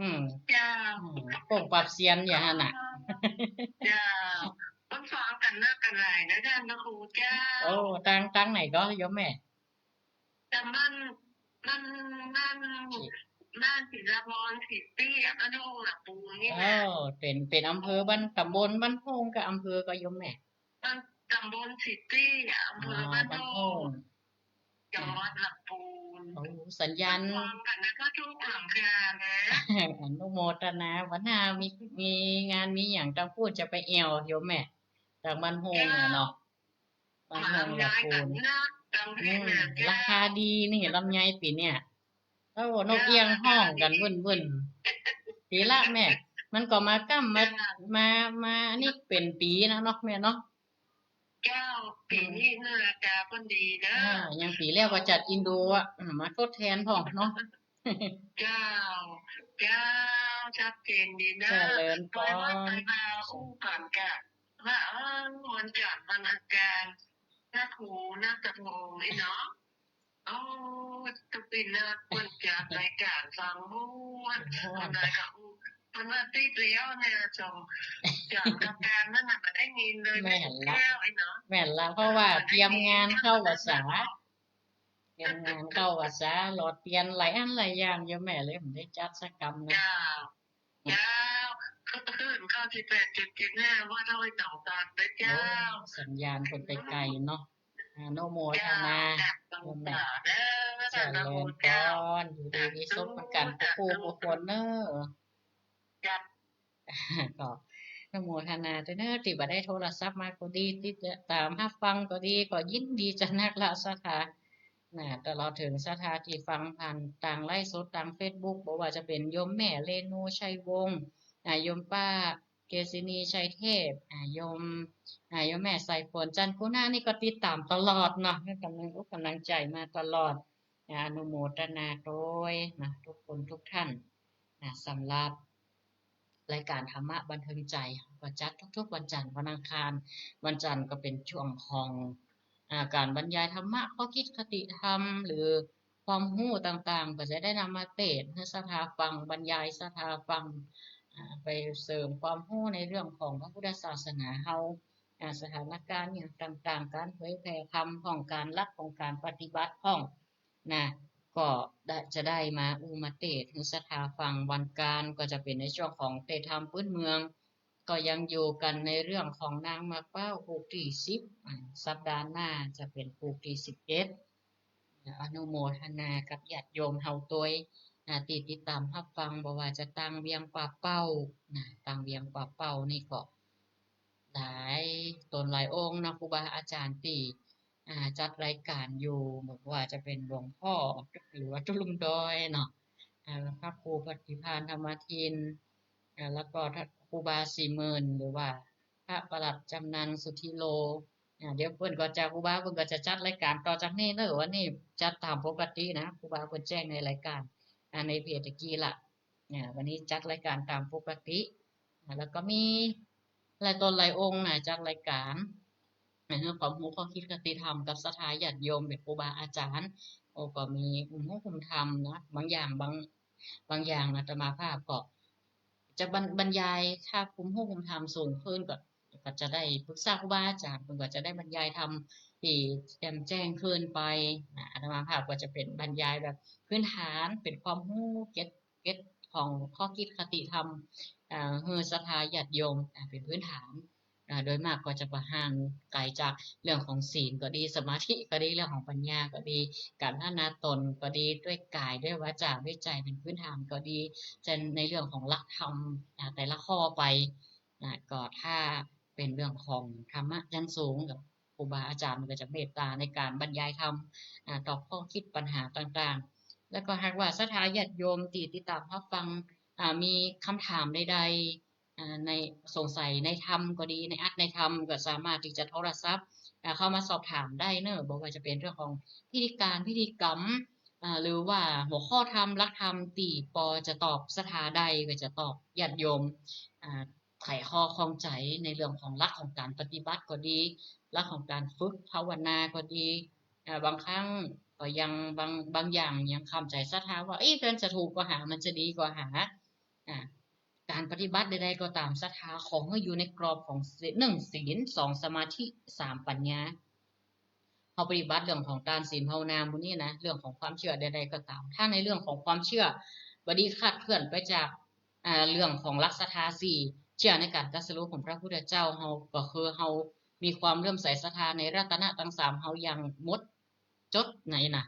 อืม เจ้า อืม ปงปรับเสียนอย่างหั้นน่ะ เจ้า ต้องฟังกั๋นนักกั๋นหลายนะท่านพระครูเจ้า โอ้ ตาง ตางไหนก็โยมแม่ แต่มัน มัน มัน บ้านศิลปรสิทธิ์เตี้ย บ้านโฮงหลักบุญนี่นะ เออ เป๋น เป๋นอำเภอบ้าน ต๋ำบลบ้านโฮงกับอำเภอก็โยมแม่ บ้าน ต๋ำบลสิทธิ์เตี้ย อำเภอบ้านโฮง อ๋อ บ้านโฮง จังหวัดหลักบุญ โอ้ สัญญาณ ฟังกั๋นนะเจ้า ทุกหลังคานะ อนุโมทนา วันหน้ามี มีงานมีหยังตางปู๊นจะไปแอ่วโยมแม่ ตางบ้านโฮงน่ะเนาะ บ้านโฮงหลักบุญ อืม ราคาดีนี่ ลำไยปี๋เนี่ย โอ้ นกเอี้ยงฮ้องกั๋นวุ่นๆ ดีละแม่ มันก็มาก้ำมา มา มาอันนี้เป๋นปี๋นะเนาะแม่เนาะ เจ้า ปี๋นี้น่าจะเปิ้นดีนะ อ่า อย่างปี๋แล้วก็จัดอินโดอะ อืม มาทดแทนพ่องเนาะ เจ้า เจ้า ชัดเจนดีนะ เจริญปอน ไปวัดไปวาอู้กั๋นกะ ว่า เออ วันจันทร์วันอังคาร นักหูนักตะโพงนี่เนาะ โอ้ ตุ๊กปีนักเปิ้นจัดรายก๋านฟังม่วน ม่วน วันใดก็อู้ เปิ้นว่าติดแล้วเนี่ย จง จัดรายก๋านนั่นน่ะ บ่ได้ยินเลย แม่นละ แม่นละ เพราะว่าเตรียมงานเข้าพรรษา เตรียมงานเข้าพรรษา หลอดเตียนหลายอันหลายอย่าง โยมแม่เลยบ่ได้จัดสักกำนะ เจ้า เจ้า คลื่นเก้าสิบแปดจุดเจ็ดห้า วัดห้วยหนองตาลนะเจ้า โอ้ สัญญาณเปิ้นไปไกลเนาะ อนุโมทนา เจ้า โยมแม่ เจ้า เจริญปอน อยู่ดีมีสุขเหมือนกั๋นกู้กู้คนเน่อ เจ้า ก็อนุโมทนาตวยเน่อ ตี้บ่ได้โทรศัพท์มาก็ดี ติดต๋ามฮับฟังก็ดี ก็ยินดีจะนักละศรัทธา นะ ตลอดเถิงศรัทธาตี้ฟังผ่านตางไลฟ์สดตางเฟซบุ๊ก บ่ว่าจะเป๋นโยมแม่เรนู ชัยวงศ์ อ่า โยมป้าเกษินี ชัยเทพ อ่า โยม อ่า โยมแม่สายฝน จันทร์กุณา นี่ก็ติดต๋ามตลอดเนาะ ให้ก๋ำลังอกก๋ำลังใจ๋มาตลอด อ่า อนุโมทนาตวยนะ ทุกคนทุกท่านนะ สำหรับ รายก๋านธรรมะบันเทิงใจ๋ ก็จัดทุกๆ วันจันทร์ วันอังคาร วันจันทร์ก็เป๋นช่วงของ อ่า ก๋านบรรยายธรรมะ ข้อคิดคติธรรม หรือความฮู้ต่างๆ ก็จะได้นำมาเตสน์หื้อศรัทธาฟัง บรรยายศรัทธาฟัง อ่า ไปเสริมความฮู้ในเรื่องของพระพุทธศาสนาเฮา อ่า สถานก๋ารณ์อย่างต่างๆ ก๋านเผยแผ่ธรรมพ่อง ก๋านหลักของก๋านปฏิบัติพ่อง นะ ก็ได้ จะได้มาอู้มาเตสน์หื้อศรัทธาฟัง วันอังคารก็จะเป๋นในช่วงของเตสน์ธรรมปื๊นเมือง ก็ยังอยู่กั๋นในเรื่องของนางหมากเป้าผูกตี้สิบ อ่า สัปดาห์หน้าจะเป๋นผูกตี้สิบเอ็ด อนุโมทนากับญาติโยมเฮาตวย อ่า ตี้ติดต๋ามฮับฟัง บ่ว่าจะตางเวียงป่าเป้า นะ ตางเวียงป่าเป้านี่ก็ หลายต๋นหลายองค์นะ ครูบาอาจ๋ารย์ตี้ อ่า จัดรายก๋านอยู่ บ่ว่าจะเป๋นหลวงพ่อ หรือว่าตุ๊ลุงดอยเนาะ อ่า พระครูปฏิภาณธรรมทิน อ่า แล้วก็ครูบาสี่หมื่น หรือว่าพระประหลัดจำนันสุทธิโล อ่า เดี๋ยวเปิ้นก็จะ ครูบาเปิ้นก็จะจัดรายก๋านต่อจากนี้เนาะ วันนี้จัดต๋ามปกตินะ ครูบาเปิ้นแจ้งในรายก๋าน อ่า ในเพจตะกี้ละ เนี่ย วันนี้จัดรายก๋านต๋ามปกติ อ่า แล้วก็มีหลายต๋นหลายองค์นะ จัดรายก๋าน ในเรื่องความฮู้ข้อคิดคติธรรมกับศรัทธาญาติโยมเป๋นครูบาอาจ๋ารย์ โอ้ ก็มีคุ้มฮู้คุ้มธรรมนะ บางอย่าง บาง บางอย่างนะ อาตมาภาพก็จะบรร บรรยาย ถ้าคุ้มฮู้คุ้มธรรมสูงขึ้นก็ ก็จะได้ปรึกษาครูบาอาจ๋ารย์ เปิ้นก็จะได้บรรยายธรรม ตี้แจ่มแจ้งเกินไป นะ อาตมาภาพก็จะเป๋นบรรยายแบบพื้นฐาน เป๋นความฮู้เก็ต เก็ตของข้อคิดคติธรรม อ่า หื้อศรัทธาญาติโยม อ่า เป๋นพื้นฐาน อ่า โดยมากก็จะบ่ห่างไก๋จากเรื่องของศีลก็ดี สมาธิก็ดี เรื่องของปัญญาก็ดี ก๋านพัฒนาตนก็ดี ด้วยก๋าย ด้วยวาจา ด้วยใจ๋ เป๋นพื้นฐานก็ดี จะในเรื่องของหลักธรรม อ่า แต่ละข้อไป นะ ก็ถ้าเป๋นเรื่องของธรรมะชั้นสูงกับครูบาอาจ๋ารย์ก็จะเมตต๋าในก๋านบรรยายธรรม อ่า ตอบข้อคิดปัญหาต่างๆ แล้วก็หากว่าศรัทธาญาติโยมตี้ติดต๋ามฮับฟัง อ่า มีกำถามใดๆ อ่า ใน สงสัยในธรรมก็ดี ในอัตถในธรรมก็สามารถตี้จะโทรศัพท์ อ่า เข้ามาสอบถามได้เนาะ บ่ว่าจะเป๋นเรื่องของพิธีก๋าน พิธีกรรม อ่า หรือว่าหัวข้อธรรม หลักธรรมตี้ปอจะตอบศรัทธาได้ ก็จะตอบญาติโยม อ่า ไขข้อข้องใจ๋ในเรื่องของหลักของก๋านปฏิบัติก็ดี หลักของก๋านฝึกภาวนาก็ดี อ่า บางครั้งก็ยัง บาง บางอย่างยังคำใจ๋ศรัทธาว่า เอ๊ะ มันจะถูกก่อหา มันจะดีก่อหา อ่า ก๋านปฏิบัติใดๆ ก็ต๋าม ศรัทธาขอหื้ออยู่ในกรอบของศีล หนึ่งศีล สองสมาธิ สามปัญญา เฮาปฏิบัติเรื่องของตานศีลภาวนาหมู่นี้นะ เรื่องของความเจื้อใดๆ ก็ต๋าม ถ้าในเรื่องของความเจื้อบ่ดีคลาดเคลื่อนไปจาก อ่า เรื่องของหลักศรัทธาสี่ เจื้อในก๋านตรัสรู้ของพระพุทธเจ้า เฮาก็คือเฮามีความเลื่อมใสศรัทธาในรัตนะตังสาม เฮาอย่างหมดจดในนะ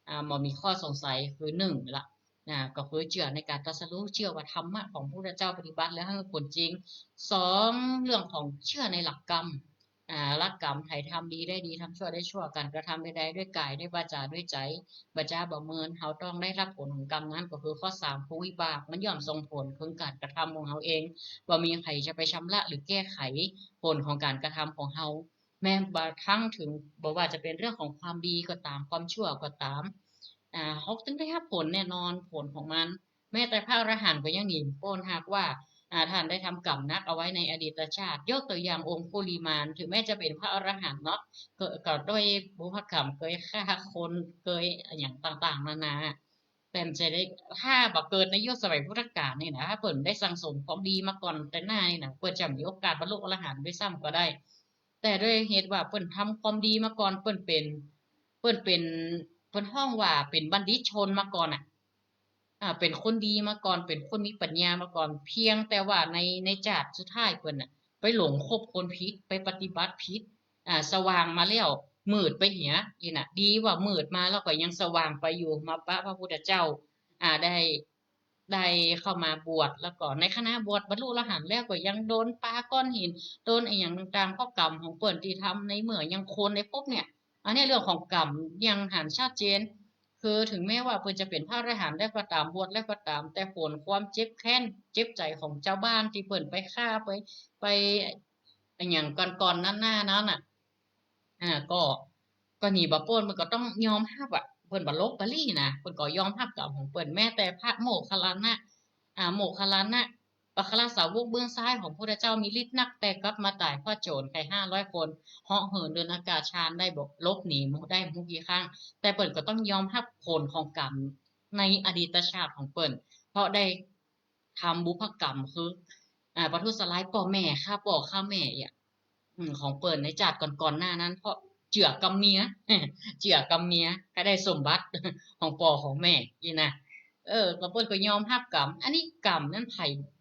อ่า บ่มีข้อสงสัย คือหนึ่งละ อ่า ก็คือเจื้อในก๋านตรัสรู้ เจื้อว่าธรรมะของพระพุทธเจ้าปฏิบัติแล้วหื้อผลจริง สอง เรื่องของเจื้อในหลักกรรม อ่า หลักกรรม ใผทำดีได้ดี ทำชั่วได้ชั่ว ก๋านกระทำใดๆ ด้วยก๋าย ด้วยวาจา ด้วยใจ๋ บ่จ๊าบ่เมิน เฮาต้องได้ฮับผลของกรรมนั้น ก็คือข้อสาม คือวิบาก มันย่อมส่งผลคือก๋านกระทำของเฮาเอง บ่มีใผจะไปชำระหรือแก้ไขผลของก๋านกระทำของเฮา แม้บ่า ทั้งถึง บ่ว่าจะเป๋นเรื่องของความดีก็ต๋าม ความชั่วก็ต๋าม อ่า เฮาต้องได้ฮับผลแน่นอน ผลของมัน แม้แต่พระอรหันต์ก็ยังหนีบ่ป๊น หากว่า อ่า ต้านได้ทำกรรมหนักเอาไว้ในอดีตชาติ ยกตั๋วอย่างองคุลิมาน ถึงแม้จะเป๋นพระอรหันต์เนาะ ก็ ก็ด้วยบุพกรรม เกยฆ่าคน เกยอะหยังต่างๆ นานา แต่มันจะได้ ถ้าบ่เกิดในยุคสมัยพุทธกาลนี่นะ ถ้าเปิ้นได้สั่งสมความดีมาก่อนแต่หน้านี่นะ เปิ้นจะมีโอกาสบรรลุอรหันต์ด้วยซ้ำก็ได้ แต่ด้วยเหตุว่าเปิ้นทำความดีมาก่อน เปิ้นเป๋น เปิ้นเป๋น เปิ้นฮ้องว่าเป๋นบัณฑิตชนมาก่อนน่ะ อ่า เป๋นคนดีมาก่อน เป๋นคนมีปัญญามาก่อน เพียงแต่ว่าใน ในจาติสุดท้ายเปิ้นน่ะ ไปหลงคบคนผิด ไปปฏิบัติผิด อ่า สว่างมาแล้ว มืดไปเหีย อี้น่ะ ดีว่ามืดมาแล้วก็ยังสว่างไปอยู่ มาปะพระพุทธเจ้า อ่า ได้ ได้เข้ามาบวช แล้วก็ในขณะบวชบรรลุอรหันต์แล้วก็ยังโดนปาก้อนหิน โดนอะหยังต่างๆ เพราะกรรมของเปิ้นตี้ทำในเมื่อยังคนในภพเนี่ย อันนี้เรื่องของกรรมยังหันชัดเจน คือถึงแม้ว่าเปิ้นจะเป๋นพระอรหันต์แล้วก็ต๋าม บวชแล้วก็ต๋าม แต่ผลความเจ็บแค้น เจ็บใจ๋ของจาวบ้านตี้เปิ้นไปฆ่า ไป ไปอะหยังก่อนๆ หน้าๆ นั้นน่ะ อ่า ก็ ก็หนีบ่ป๊น เปิ้นก็ต้องยอมฮับอะ เปิ้นบ่หลบบ่ลี้นะ เปิ้นก็ยอมฮับกรรมของเปิ้น แม้แต่พระโมคคัลลานะ อ่า โมคคัลลานะ อัครสาวกเบื้องซ้ายของพระพุทธเจ้ามีฤทธิ์นัก แต่กลับมาต๋ายเพราะโจรไข่ห้าร้อยคน เหาะเหินเดินอากาศฌานได้บ่ หลบหนีได้บ่ฮู้กี่ครั้ง แต่เปิ้นก็ต้องยอมฮับผลของกรรมในอดีตชาติของเปิ้น เพราะได้ทำบุพกรรม คือ อ่า ประทุษร้ายป้อแม่ ฆ่าป้อฆ่าแม่อะ อืม ของเปิ้นในจาติก่อนๆ หน้านั้น เพราะเจื้อกำเมีย เจื้อกำเมีย ก็ได้สมบัติของป้อของแม่ อี้นะ เออ ก็เปิ้นก็ยอมฮับกรรม อันนี้กรรมนั้นไผ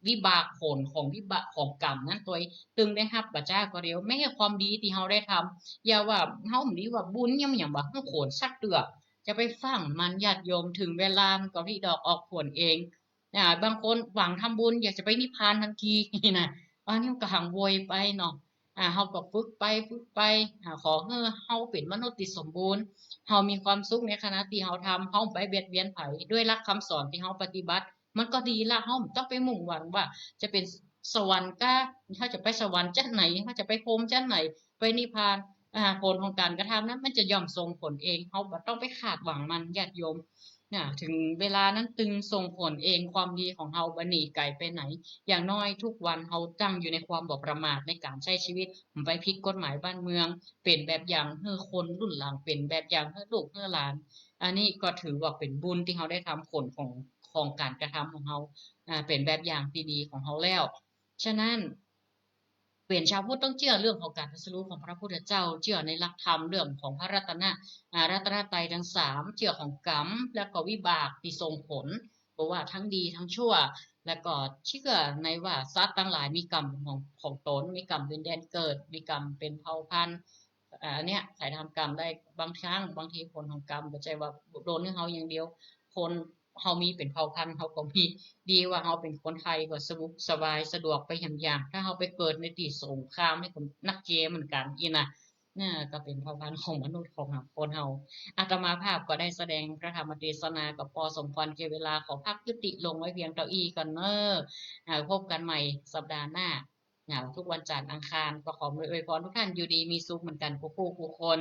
วิบากผลของวิบากของกรรมนั้นตวย ตึงได้ฮับบ่จ๊าก็เดียว แม้ความดีตี้เฮาได้ทำ อย่าว่าเฮาบ่ดีว่าบุญยัง ยังบ่ฮั่นผลสักเตื้อ จะไปฟั่งมันญาติโยม ถึงเวลามันก็ผลิดอกออกผลเอง อ่า บางคนหวังทำบุญอยากจะไปนิพพานทันที นี่นะ อันนี้ก็หังโวยไปเนาะ อ่า เฮาก็ฝึกไป ฝึกไป อ่า ขอหื้อเฮาเป๋นมนุษย์ตี้สมบูรณ์ เฮามีความสุขในขณะตี้เฮาทำ เฮาบ่เบียดเบียนใผ ด้วยหลักคำสอนตี้เฮาปฏิบัติ มันก็ดีละ เฮาบ่ต้องไปมุ่งหวังว่าจะเป๋นสวรรค์กา เฮาจะไปสวรรค์จั้นไหน เฮาจะไปพรหมจั้นไหน ไปนิพพาน อ่า ผลของก๋านกระทำนั้นมันจะย่อมส่งผลเอง เฮาบ่ต้องไปคาดหวังมัน ญาติโยม น่ะ ถึงเวลานั้นตึงส่งผลเอง ความดีของเฮาบ่หนีไก๋ไปไหน อย่างน้อยทุกวันเฮาตั้งอยู่ในความบ่ประมาทในก๋านใจ๊ชีวิต บ่ไปผิดกฎหมายบ้านเมือง เป๋นแบบอย่างหื้อคนรุ่นหลัง เป๋นแบบอย่างหื้อลูกหื้อหลาน อันนี้ก็ถือว่าเป๋นบุญตี้เฮาได้ทำ ผลของ ของก๋านกระทำของเฮา อ่า เป๋นแบบอย่างตี้ดีของเฮาแล้ว ฉะนั้น เป๋นจาวพุทธต้องเจื้อเรื่องของก๋านตรัสรู้ของพระพุทธเจ้า เจื้อในหลักธรรมเรื่องของพระรัตนะ อ่า รัตนตรัยตังสาม เจื้อของกรรม แล้วก็วิบากตี้ส่งผล บ่ว่าตังดีตังชั่ว แล้วก็เจื้อในว่าสัตว์ตังหลายมีกรรมของ ของต๋น มีกรรมเป๋นแดนเกิด มีกรรมเป๋นเผ่าพันธุ์ อ่า อันเนี้ย ใผทำกรรมได้ บางครั้ง บางทีผลของกรรมบ่ใจ้ว่าโดนหื้อเฮาอย่างเดียว คนเฮามีเป๋นเผ่าพันธุ์ เฮาก็มี ดีว่าเฮาเป๋นคนไทยก็สะดวกสบาย สะดวกไปหยังๆ ถ้าเฮาไปเกิดในตี้สงครามนี่ก็นักเจ๊เหมือนกั๋นอี้นะ น่ะ ก็เป๋นเผ่าพันธุ์ของมนุษย์ของเฮา คนเฮา อาตมาภาพก็ได้แสดงพระธรรมเทศนาก็ปอสมควรแก่เวลา ขอพักยุติลงไว้เพียงเต้าอี้ก่อนเน่อ อ่า พบกั๋นใหม่สัปดาห์หน้า อ่า ทุกวันจันทร์อังคาร ก็ขออวยพรทุกท่านอยู่ดีมีสุขเหมือนกั๋นกู้ผู้กู้คน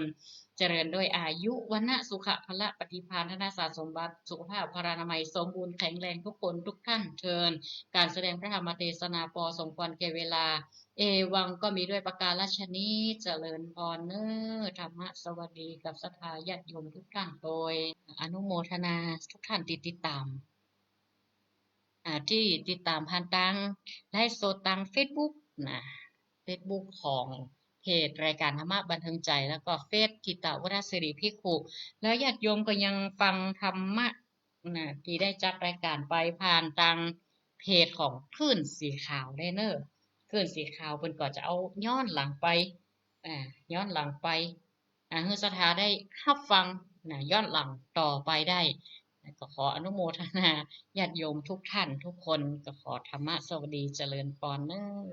เจริญด้วยอายุ วรรณะ สุขะ พละ ปฏิภาณ ธนสารสมบัติ สุขภาพ พลานามัย สมบูรณ์แข็งแรงทุกคนทุกท่านเทอญ ก๋านแสดงพระธรรมเทศนาปอสมควรแก่เวลา เอวังก็มีด้วยประการฉะนี้ เจริญพรเน่อ ธรรมะสวัสดีกับศรัทธาญาติโยมทุกท่านโตย อนุโมทนาทุกท่านตี้ติดต๋าม อ่า ตี้ติดต๋ามผ่านตางไลฟ์สดตางเฟซบุ๊กนะ เฟซบุ๊กของเพจรายการธรรมะบันเทิงใจ แล้วก็เฟซกิตติวัฒนศิริภิกขุ แล้วญาติโยมก็ยังฟังธรรมะ นะ ตี้ได้จัดรายการไปผ่านตางเพจของคลื่นสีขาวได้เน่อ คลื่นสีขาวเปิ้นก็จะเอาย้อนหลังไป อ่า ย้อนหลังไป อ่า หื้อศรัทธาได้ฮับฟังนะ ย้อนหลังต่อไปได้ ก็ขออนุโมทนาญาติโยมทุกท่านทุกคน ก็ขอธรรมะสวัสดีเจริญปอนเน่อ